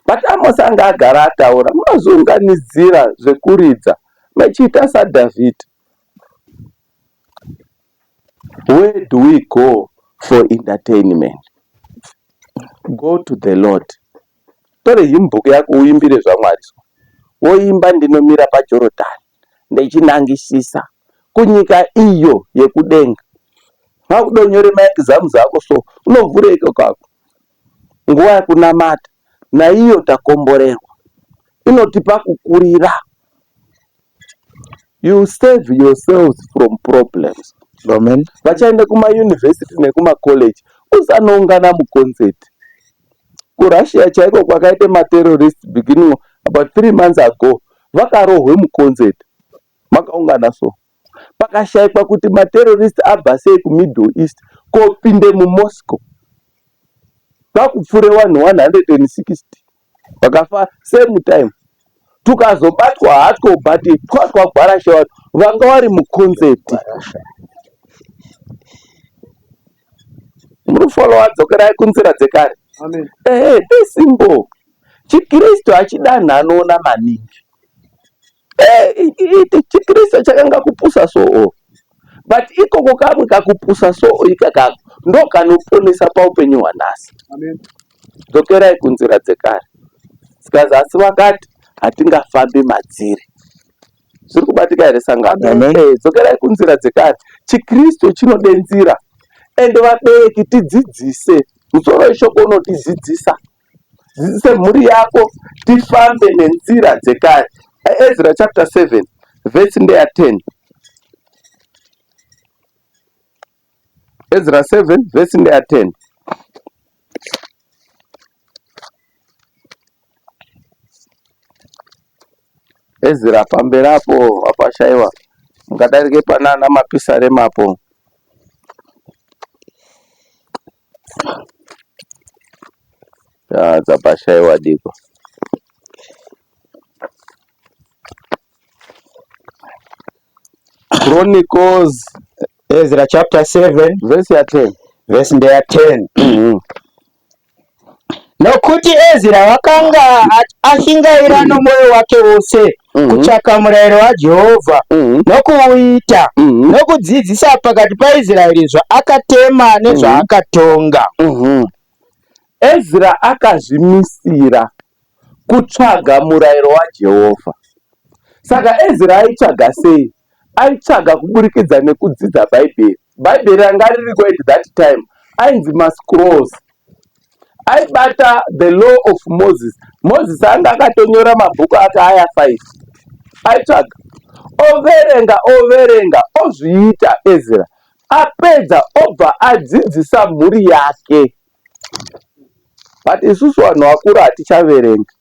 But Amos anga agara ataura, munozviunganidzira zvekuridza mechiita saDhavhidhi. Where do we go for entertainment? Go to the Lord. Tore hymn book yako uimbire zvaMwari. So woimba, "Ndinomira paJorodhani ndechinangisisa kunyika iyo yekudenga." Makudonyore maexams ako, so unovhura ikoko nguva yekunamata naiyo takomborerwa inotipa kukurira. You save yourselves from problems. Amen. Vachaenda kumayunivhesiti nekumakoleji, usanoungana muconcert. KuRussia chaiko kwakaita materrorist beginning about 3 months ago, vakarohwe muconcert makaungana. So Pakashaikwa kuti materrorist abva sei kuMiddle East kopinde muMoscow kwakupfure vanhu 160 vakafa same time. Tukazobatwa hatwo but twatwagwarasha vanhu vanga vari muconcert. Muri follower dzokerai kunzira dzekare. Ehe, be simple. ChiKristu hachidanhi anoona maningi. Eh, chiKristu chakanga kupusa so oh. But ikoko kamwe kakupusa so ikakako ndo kanoponesa paupenyu hwanhasi. Dzokerai kunzira dzekare. Zikazi asi vakati hatingafambi madziri. Zviri kubatika here sangano? Eh, dzokerai kunzira dzekare. ChiKristu chinode nzira. Ende vabereki tidzidzise. Musoro weshoko unotidzidzisa. Dzidzise mhuri yako tifambe nenzira dzekare. Ezra chapter 7 verse ndeya 10. Ezra 7 verse ndeya 10. Ezra pamberi apo apashaiwa mungadarike panana mapisarema apo. Dzapashaiwa diko. Chronicles Ezra chapter 7 verse ya 10 verse ndeya 10. Nokuti Ezra wakanga ashingaira nomwoyo wake wose kutsvaka murayiro waJehovha nokuuita nokudzidzisa pakati paIsraeri zvaakatema nezvaakatonga. Ezra akazvimisira kutsvaga murayiro waJehovha. Saka Ezra aitsvaga sei? Aitsvaga kuburikidza nekudzidza Bhaibheri. Bhaibheri ranga ririko at that time ainzi mascrolls. Aibata the law of Moses. Moses anga akatonyora mabhuku ake aya 5. Aitsvaga overenga overenga ozviita Ezra. Apedza obva adzidzisa mhuri yake. But isusu vanhu vakuru hatichaverenga.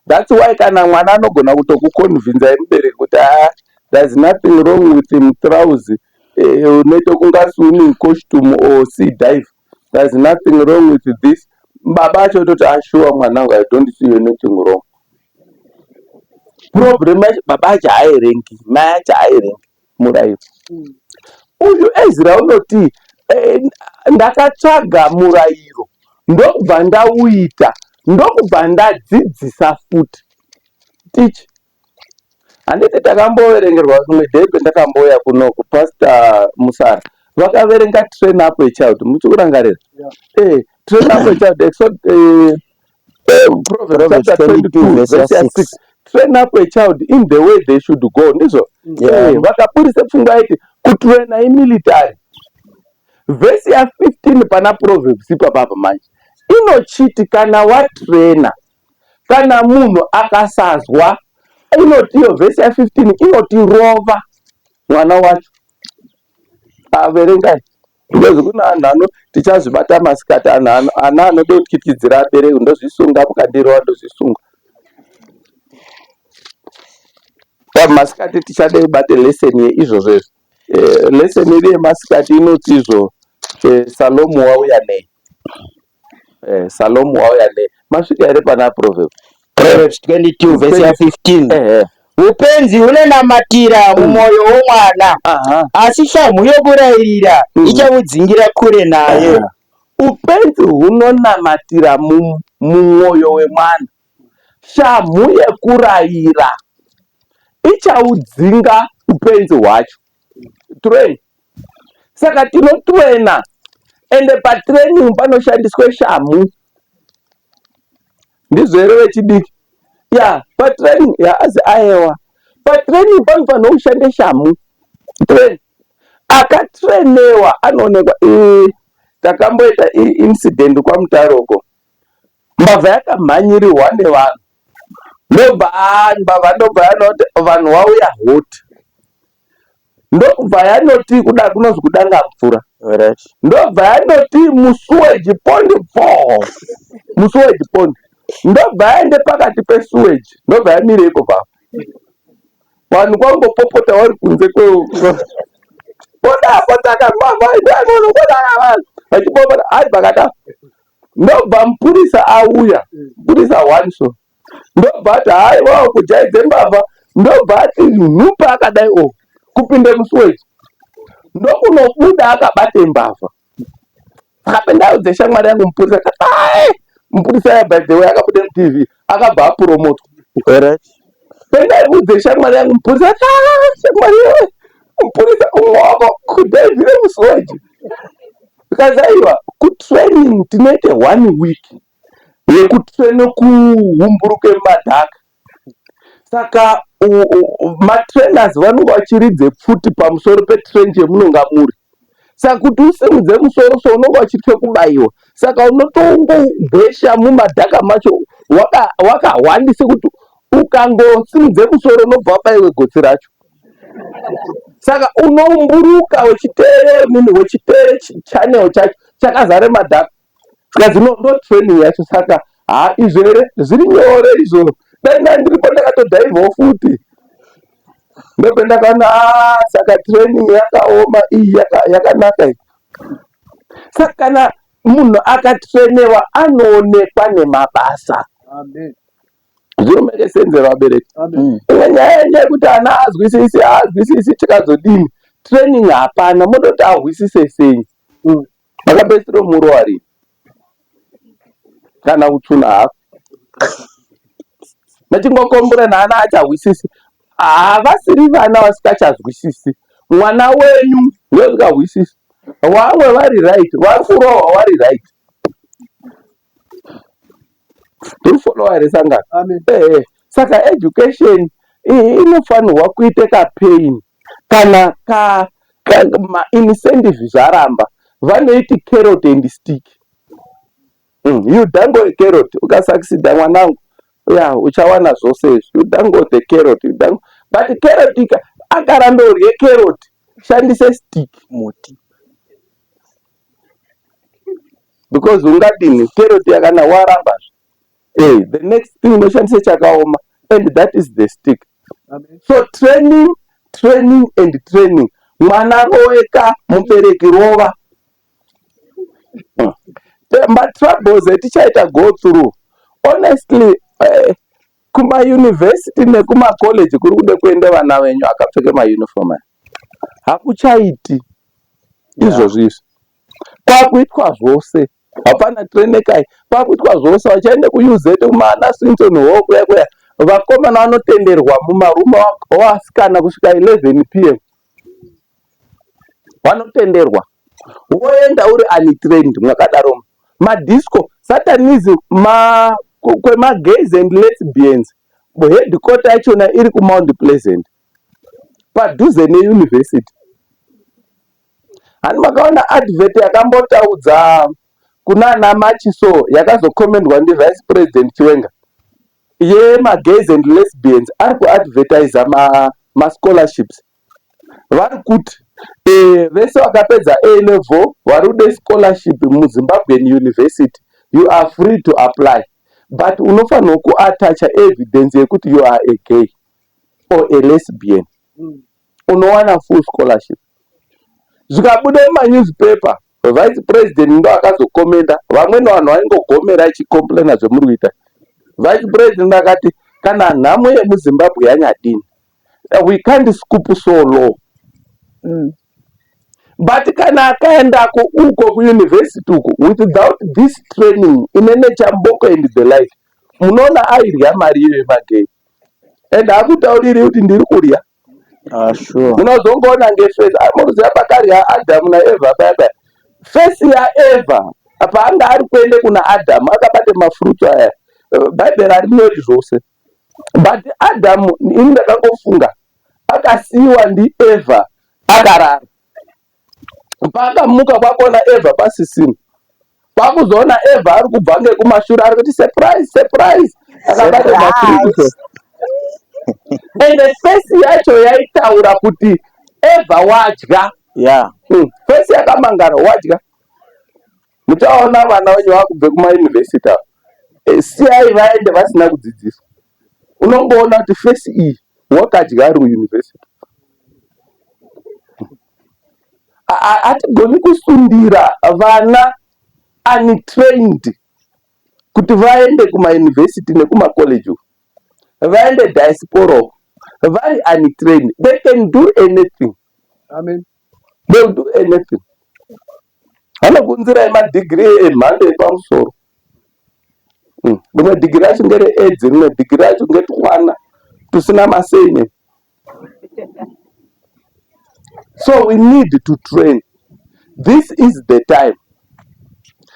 That's why kana mwana anogona kutokuconvinza mubereki kuti ah, there's nothing wrong with mutrauzi unoita kunga swimming costume or sea dive. There's nothing wrong with this. Baba acho ototi ashuwa mwanangu, I don't see anything wrong. Problem yacho baba acho haaerengi, mai acho haaerengi murayiro. Uyu Ezra unoti ndakatsvaga murayiro ndokubva ndauita ndokubva ndadzidzisa futi. Teach. Handiti takamboverengerwa rimwe day pendakambouya kuno kuPastor Musara vakaverenga train up a child. Muchikurangarira? Yeah. Train up a child. Exod, Proverbs chapter 22 verse 6. Train up a child in the way they should go. Ndizvo? Yeah. Vakaburitsa pfungwa yaiti kutraina imilitary. Vhesi ya 15 pana Proverbs ipapapa manje inochiti kana watraina, kana munhu akasazwa, inoti iyo vhesi ya 15 inoti rova mwana wacho. Averengai because kuna anhu ano tichazvibata masikati, anhu ana anoda kutyityidzira abereki, ndozvisunga mukandirova ndozvisunga. Masikati tichade kubate lesson yeizvozvo izvi. Lesson iri yemasikati inoti izvo Salomo wauya nei? Salomo wauya nei? Masvika here pana Proverbs? Proverbs 22 verse ya 15. Upenzi hunonamatira mumwoyo womwana, asi shamhu yokurayirira ichamudzingira kure naye. Upenzi hunonamatira mumwoyo wemwana, shamhu yekurayira ichaudzinga upenzi hwacho. Train. Saka tinotraina, ende patraining panoshandiswe shamhu. Ndizvo here vechidiki? Ya, patraining ya azi aewa. Patraining panofanirwa kushande shamhu. Train. Akatrainewa anoonekwa. Takamboita incident kwaMutare uko. Mbavha yakamhanyirirwa nevanhu. Ndobva mbavha ndobva yanoti vanhu vauya hot. Ndobva yanoti kuda kunonzi kudanga mvura. Ndobva yanoti musuweji pondi pfoo. Musuweji pondi. Ndobva yaende pakati pesuweji. Ndobva yamira ipo papo. Vanhu kwangopopota vari kunze kwe podapotaka mbavha vachipopota hai pakata ndobva mupurisa auya mupurisa one so ndobva ati hai wao kujaidze mbavha ndobva ati nhupa akadai o kupinde musuweji ndokunobuda akabate mbavha akapinda dzeshamwari yangu mupurisa ai mupurisa ya by the way akabuda mutv akabva apromotwa. Pendai udze shamwari yangu mupurisa ah, shamwari yewe mupurisa umwe wako kudhaivhire musuweji because aiwa kutraining tinoite one week yekutraina kuumburuke mumadhaka. Saka matrainers vanonga vachiridze pfuti pamusoro petrench yemunonga muri. Saka kuti usimudze musoro so unonga uchitya kubayiwa. Saka unotongogwesha mumadhaka macho wakahwandise kuti ukangosimudze musoro unobva wabaiwe gotsi racho. Saka unoumburuka uchiteere munhu uchiteere channel chacho chakazara madhaka. Zvikanzi no ndo training yacho saka ha izvo here zviri nyore izvo dai ndanga ndiripo ndakatodhaivhawo futi ndopendakaona ah, saka training yakaoma iyi yakanaka iyi saka kana munhu akatrainiwa anoonekwa nemabasa. Zvinomeke sense vabereki. Imwe nyaya yenyaya yekuti ana azwisisi haazwisisi tikazodini training hapana modoti ahwisise sei. Makapedzisira murova rini kana kutsuna hafu mechingokombura naana achahwisisi havasiri vana vasikachazwisisi mwana wenyu ndosikahwisisi vamwe vari right vari kurohwa vari right tiri followa here sangano ehe saka education inofanirwa kuite kapain kana ka, ka maincentive zvaramba vanoiti carrot and stick. You dangle a carrot ukasucceeda mwanangu ya uchawana zvose izvi. You dangle the carrot, you dangle. But carrot ika akaramba urye carrot shandise stick muti because ungadini carrot yakana warambazve eh, the next thing unoshandise chakaoma and that is the stick. Amen. So training, training and training. Mwana roweka, mubereki rova. Matroubles etichaita go through. Honestly, eh, kumauniversity nekumacollege kuri kude kuende vana venyu akapfeke mauniform aya hakuchaiti izvozvo izvi kwakuitwa zvose hapana trenekai kwakuitwa zvose vachaende kuUZ kumana Swinton Hall kuya kuya vakomana vanotenderwa mumarume vasikana kusvika 11 pm vanotenderwa woenda uri untrained mwakadaro madisco satanism ma kwemagays and lesbians headquarter yachona iri kuMount Pleasant padhuze neuniversity. Hani makaona advert yakambotaudza kunana Machiso yakazokomendwa ndiVice President Chiwenga yemagays and lesbians ari kuadvertisa mascholarships ma vari kuti vese vakapedza A level vari kude scholarship muZimbabwean University you are free to apply but unofanirwa kuatacha evidence yekuti you are a gay or a lesbian unowana full scholarship. Zvikabuda mumanewspaper vice president ndo akazokomenda vamweni vanhu vaingogomera achicomplaina zvemuri kuita. Vice president akati kana nhamo yemuZimbabwe yanyadini we can't scoop so low. But kana akaendako uko kuuniversity uko without this training inene chamboko and the like munoona airya mari iyo yemagei and hakutauriri kuti ndiri kurya. Ah, sure. Munozongoona ngeface munoziva pakarya Adamu naEvha paya paya face yaEvha paanga ari kuende kuna Adamu akabate mafruits aya bhaibheri harinyori zvose but Adamu ini ndakangofunga akasiyiwa ndiEvha akarara paakamuka kwakuona Evha pasisina kwakuzoona Evha ari kubva ngekumashure ari kuti surprise surprise akabata mafruits ende face yacho yaitaura kuti Evha wadya. Face yakamangara wadya. Muchaona vana venyu vakubve kumayunivhesiti ava siyai vaende vasina kudzidziswa. Unongoona kuti face iyi Wakadya ari kuuniversity. Hatigoni kusundira vana untrained kuti vaende kumauniversity nekumacollege uku, vaende diaspora uku vari untrained. They can do anything. Amen. They'll do anything. Vanokunzirai madhigiri emhando yepamusoro. Rimwe dhigiri racho ngereAIDS, rimwe dhigiri racho ngetwana tusina masene. So we need to train. This is the time.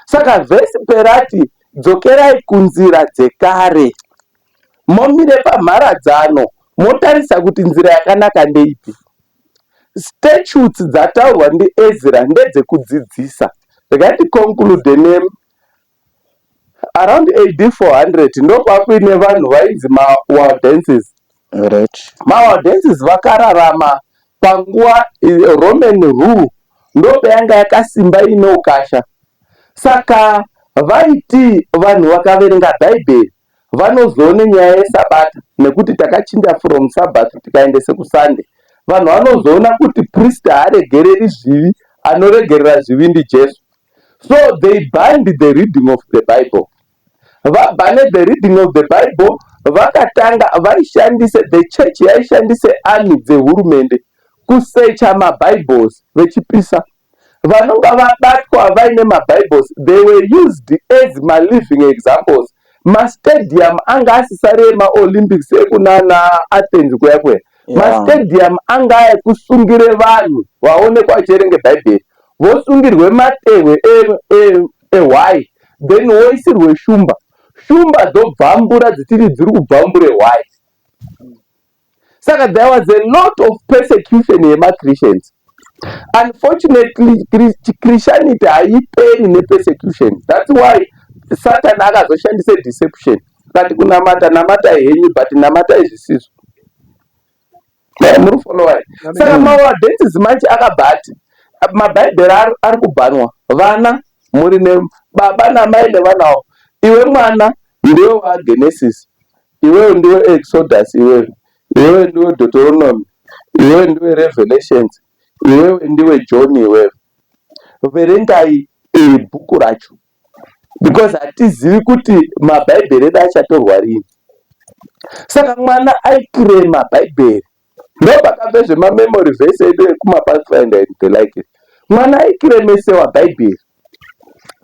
Saka vhesi perati dzokerai kunzira dzekare, momire pamharadzano, motarisa kuti nzira yakanaka ndeipi. Statutes dzataurwa ndiEzra ndedzekudzidzisa. Regai ticonclude ne around AD 400 ndokwakuine vanhu vainzi maWaldenses. MaWaldenses vakararama panguva Roman rule ndopayanga yakasimba ine ukasha. Saka vaiti vanhu vakaverenga Bhaibheri vanozoone nyaya yeSabata, nekuti takachinja from Sabbath tikaendese kuSunday. Vanhu vanozoona kuti priest haaregereri zvivi, anoregerera zvivi ndiJesu. So they banned the reading of the Bible. Vabhane the reading of the Bible, vakatanga vaishandise, the church yaishandise army dzehurumende kusecha maBibles vechipisa. Vanonga vabatwa vaine maBibles, they were used as maliving examples. Mastadium anga asisari emaOlympics ekunana Athens kuya kuya. Mastadium anga ekusungire vanhu vaonekwa vachiverenge Bhaibheri, vosungirwe matehwe ehwai, then woisirwe shumba, shumba dzobvambura dzichiti dziri kubvambure hwai. Saka there was a lot of persecution yemaChristians. Unfortunately, Christianity haiperi nepersecution. That's why Satan akazoshandisa deception, akati kunamata namatai henyu, but namatai zvisizvo. Muri followa? Saka maWaldenses manje akabva ati mabhaibheri ari kubhanwa. Vana muri nebaba namai nevanawo, iwe mwana ndiwe waGenesis, iwewe ndiwe Exodus, iwewe iwewe ndiwe Deuteronomy, iwewe ndiwe Revelations, iwewe ndiwe John, iwewe verengai bhuku racho, because hatizivi kuti mabhaibheri edu achatorwa rini. Saka mwana aiclaima bhaibheri. Ndopakabve zvemamemory verse edu ekumaPathfinder and the like. Mwana aiclaimesewa bhaibheri.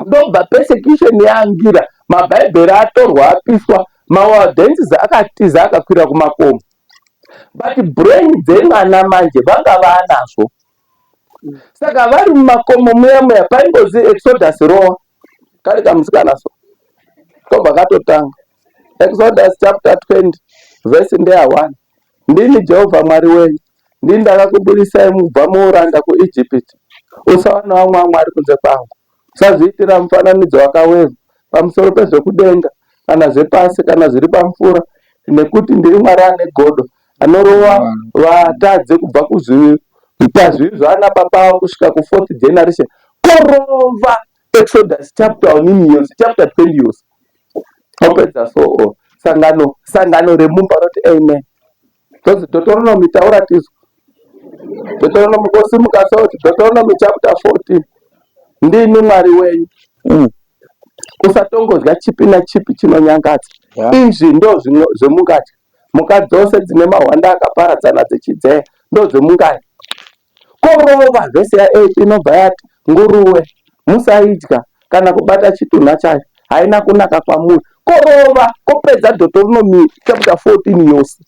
Ndobva persecution yaangira, mabhaibheri atorwa apiswa, maWaldenses akatiza akakwira kumakomo. But brain dzemwana manje vanga vaanazvo. Saka vari mumakomo muya muya, paingozi Exodus rowa, kari kamusikana so kobva katotanga Exodus chapter 20 verse ndeya 1: "Ndini Jehovha Mwari wenyu, ndini ndakakubudisai mubva muuranda kuIjipiti. Usava navamwe vamwari kunze kwangu. Usazviitira mufananidzo wakavezwa pamusoro pezvekudenga kana zvepasi kana zviri pamvura, nekuti ndiri Mwari ane godo, anorova vatadzi kubva pazvivi zvavana baba avo kusvika kufourth generation." Korova Exodus chapter onini yose, chapter 20 yose, opedza. So sangano remumba roti amen. Tozi Deuteronomy, taura tizwa Deuteronomy. Kosimuka soti Deuteronomy chapter 14: "Ndini Mwari wenyu. Usatongodya chipi nachipi chinonyangadza. Izvi ndo zvemungadya: mhuka dzose dzine mahwanda akaparadzana dzichidzeya, ndo dzemungadya." Korova vhesi ya8 inobva yati nguruve musaidya kana kubata chitunha chayo, haina kunaka kwamuri. Korova kopedza Deuteronomy chapter 14 yose.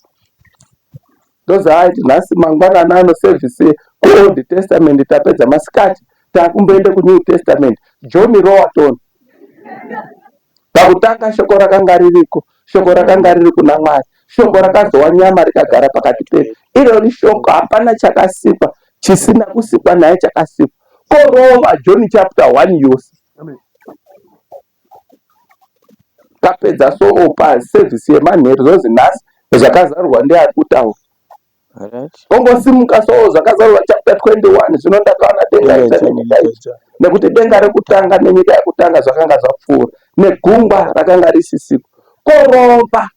Ndozaaiti nhasi mangwanani ano service kuOld Testament tapedza, masikati takumboende kuNew Testament. John Rowaton: "Pakutanga shoko rakanga ririko, shoko rakanga riri kuna Mwari, shoko rakazova nyama rikagara pakati pedu. Irori shoko, hapana chakasikwa chisina kusikwa naye chakasikwa." Korova John chapter 1 yose. Tapedza so paservice yemanheru zvozi nhasi zvakazarurwa ndeari kutaura. Ongosimuka so zvakazarurwa chapter 21: "Zvino ndakaona denga itsva nenyika itsva, nekuti denga rekutanga nenyika yekutanga zvakanga zvapfuura, negungwa rakanga risisiko." Korova.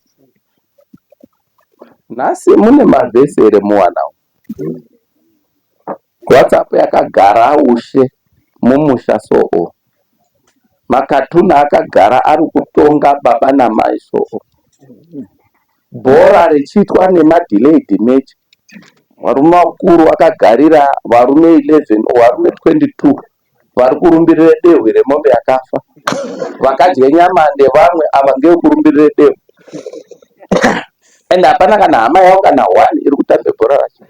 Nhasi mune mavhesi here muwana umu? WhatsApp yakagara ushe mumusha soo. Makatuni akagara ari kutonga baba namai soo. Bhora richiitwa nemadelayed match. Varume vakuru vakagarira varume 11 or varume 22 vari kurumbirira dehwe remombe yakafa. Vakadya nyama ndevamwe ava ngevekurumbirira dehwe. And hapana kana hama yavo kana one iri kutambe bhora racho.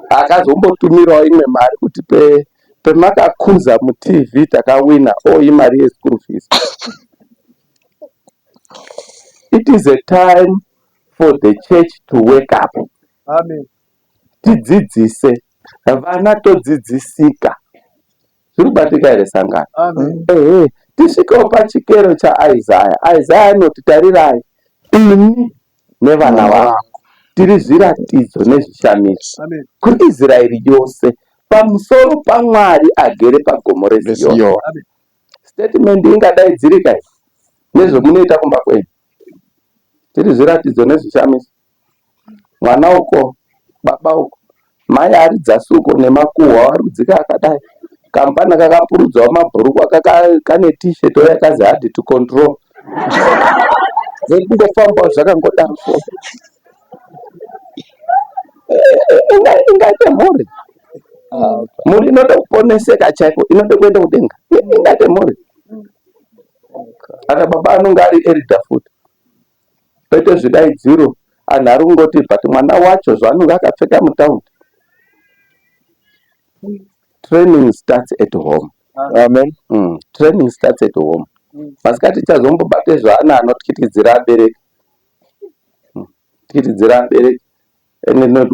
Akazombotumirawo imwe mari kuti pe pemakakuza muTV takawina o imari yeschool fees. It is a time for the church to wake up. Amen. Tidzidzise vana todzidzisika. Zviri kubatika here sangano? Amen. Ehe, tisvikewo pachikero chaIsaya. Isaya anoti tarirai ini nevana vangu tiri zviratidzo nezvishamiso Amen. kuIsraeri yose pamusoro paMwari agere pagomo reZiyoni. Amen. Statement ingadaidzirika iyi nezvemunoita kumba kwenyu. Tiri zviratidzo nezvishamiso. Mwana uko, baba uko, mai ari dzasi uko nemakuhwa ari kudzika akadai. Kamupana kakapurudzawo mabhurukwa kane t-shirt yakazi hard to control. Zvekungofambawo zvakangodaro so. Ingaite mhuri. Mhuri inoda kuponeseka chaiko, inoda kuenda kudenga. Ingaite mhuri. Ana baba anonge ari elder futi. Kwete zvidaidziro, anhu ari kungoti but mwana wacho zvaanonge akapfeka mutaundi. Training starts at home. Amen. Training starts at home. Masikati tichazombobate zvaana anotyityidzira abereki. Tyityidzira abereki. Ende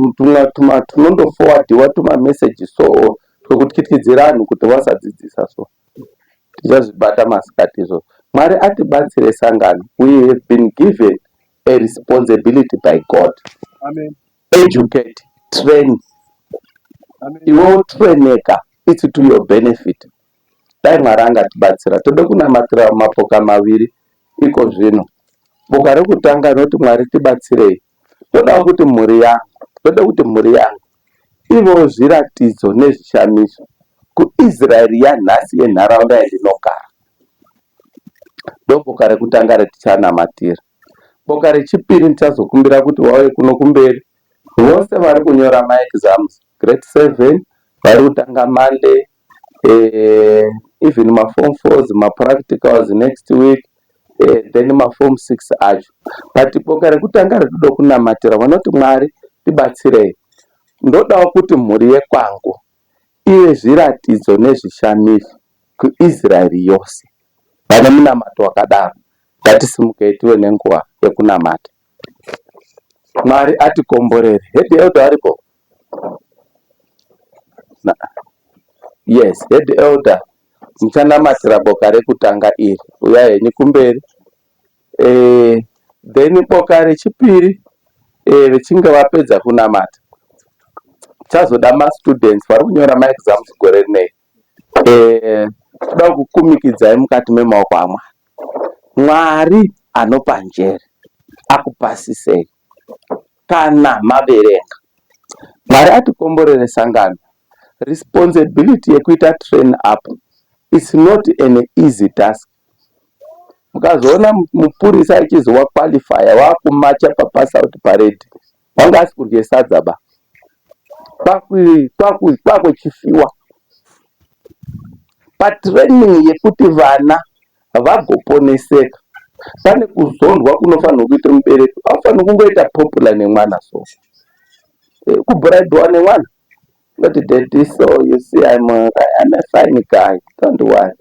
tunondofowadhiwa tumameseji so twekutyityidzira anhu kuti vasadzidzisa so. Tichazvibata masikati izvozvo. Mwari atibatsire sangano. We have been given a responsibility by God. Amen. Educate, train. Amen. Iwe utraineka, it's to your benefit. Dai Mwari angatibatsira. Tode kunamatira mapoka maviri iko zvino. Boka rekutanga rinoti Mwari tibatsirei. Todawo kuti mhuri yangu, toda kuti mhuri yangu ivewo zviratidzo nezvishamiso kuIsraeri yanhasi yenharaunda yandinogara. Ndoboka rekutanga retichanamatira. Boka rechipiri ndichazokumbira kuti vauye kuno kumberi. Vose vari kunyora maexams grade 7 vari kutanga Monday, even maform 4s mapracticals next week, then maform 6 acho. But boka rekutanga retinoda kunamatira vanoti Mwari tibatsirei. Ndodawo kuti mhuri yekwangu ive zviratidzo nezvishamiso kuIsraeri yose. Vane munamato wakadaro, ngatisimukei tive nenguva yekunamata. Mwari atikomborere. Head elder aripo? Yes, head elder. Muchanamatira boka rekutanga iri. Uyai henyu kumberi. Then boka rechipiri vechinge vapedza kunamata tichazoda mastudents vari kunyora maexams gore rineri. Toda kukumikidzai mukati memaoko aMwari. Mwari anopa njere akupasisei kana maverenga. Mwari atikomborere sangano. Responsibility yekuita train up is not an easy task. Mukazoona mupurisa achizi waqualifya wakumacha papass out parade wanga asi kudye sadza ba kwakuchifiwa patraining yekuti vana vagoponeseka. Pane kuzondwa kunofanirwa kuita mubereki, aufaniri kungoita popular nemwana so kubhuraidhiwa nemwana. But daddy, so you see I'm a fine guy, don't worry.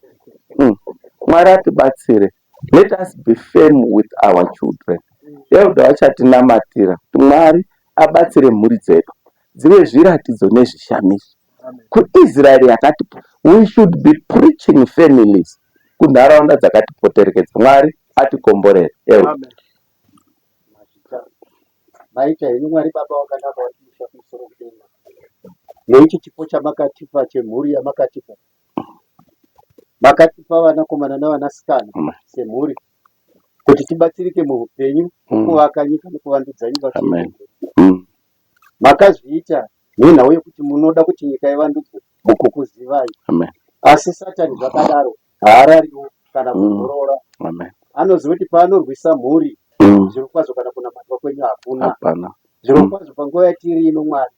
Mwari atibatsire. Let us be firm with our children. Elder vachatinamatira kuti Mwari abatsire mhuri dzedu dzive zviratidzo nezvishamiso. KuIsraeri yakati we should be preaching families kunharaunda dzakatipoterekedza. Mwari atikomborere. Elder. Amen. Maita henyu Mwari Baba wakanaka watimusha kumusoro kudenga. Neichi chipo chamakatipa chemhuri yamakatipa. Makatipa vanakomana navanasikana semhuri. Kuti tibatsirike muhupenyu kuvaka nyika nekuvandudza nyika kuti Amen. iende mberi. Makazviita nenhau yekuti munoda kuti nyika ivandudzwe mukukuzivai. Amen. Asi Satani zvakadaro haarariwo kana kuzorora. Amen. Anoziva kuti paanorwisa mhuri zvirokwazvo kana kunamatwa kwenyu hakuna. Hapana. Zvirokwazvo panguva yatiri ino Mwari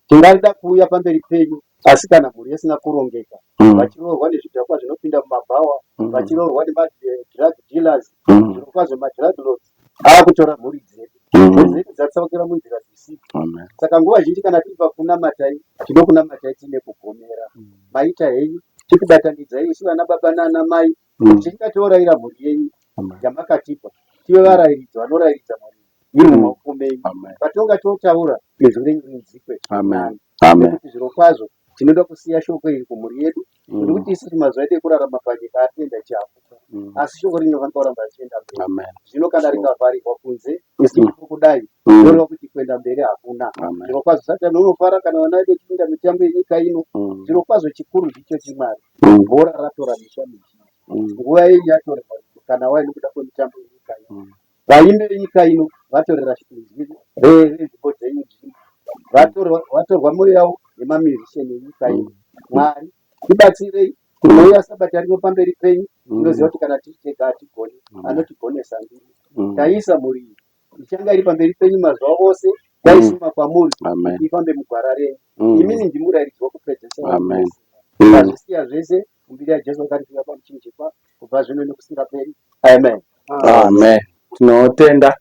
tingada kuuya pamberi penyu asi kana mhuri isina kurongeka vachiroorwa nezvidhakwa zvinopinda mumabhawa vachiroorwa nemadrug dealers zvirokwazvo madrug lords aakutora mhuri dzedu. Mhuri dzedu dzatsaukira munzira dzisidzo. Amen. Saka nguva zhinji kana tiri pakunamatai tinokunamatai tiine kugomera. Maita henyu tikubatanidzai isu vana baba nana mai kuti tingatoraira mhuri yenyu Amen. yamakatipa tive varairidzi vanorairidza mhuri iri mumaoko menyu. Amen. Patinonga totaura izwi renyu rinzikwe Amen. nani. Amen. Nekuti zvirokwazvo tinoda kusiya shoko iri kumhuri yedu nekuti isusu mazuva edu ekurarama panyika atoenda ichihafuka asi shoko rinofanira kuramba richienda mberi. Amen. Zvino kana rikavharirwa kunze isu tiri kudai Mm. zvoreva kuti kuenda mberi hakuna. Amen. Zvirokwazvo Satani unofara kana vana vedu vachipinda mitambo yenyika ino. Zvirokwazvo chikuru ndicho chimwari. Bhora ratora misha mizhinji. Nguva yenyu yatorerwa kana wai nekuda kwemitambo yenyika ino. Vaimbi venyika ino vatorera inzwi renzvimbo dzenyu nzvimbo. Vatorwa moyo yavo nemamusician enyika ino. Mwari tibatsirei tinouya sabata rino pamberi penyu. Tinoziva kuti kana tiri tega hatigoni, anotigonesa ndimi. Taisa mhuri iyi ichanga iri pamberi penyu mazuva ose taisuma kwamuri Amen. kuti ifambe mugwara renyu. Imini ndimurairidzi wokupedzesera. Amen. Tazvisiya zvese mumbiri yaJesu wakarifira pamuchinjikwa kubva zvino nekusingaperi. Amen. Amen. Tinotenda.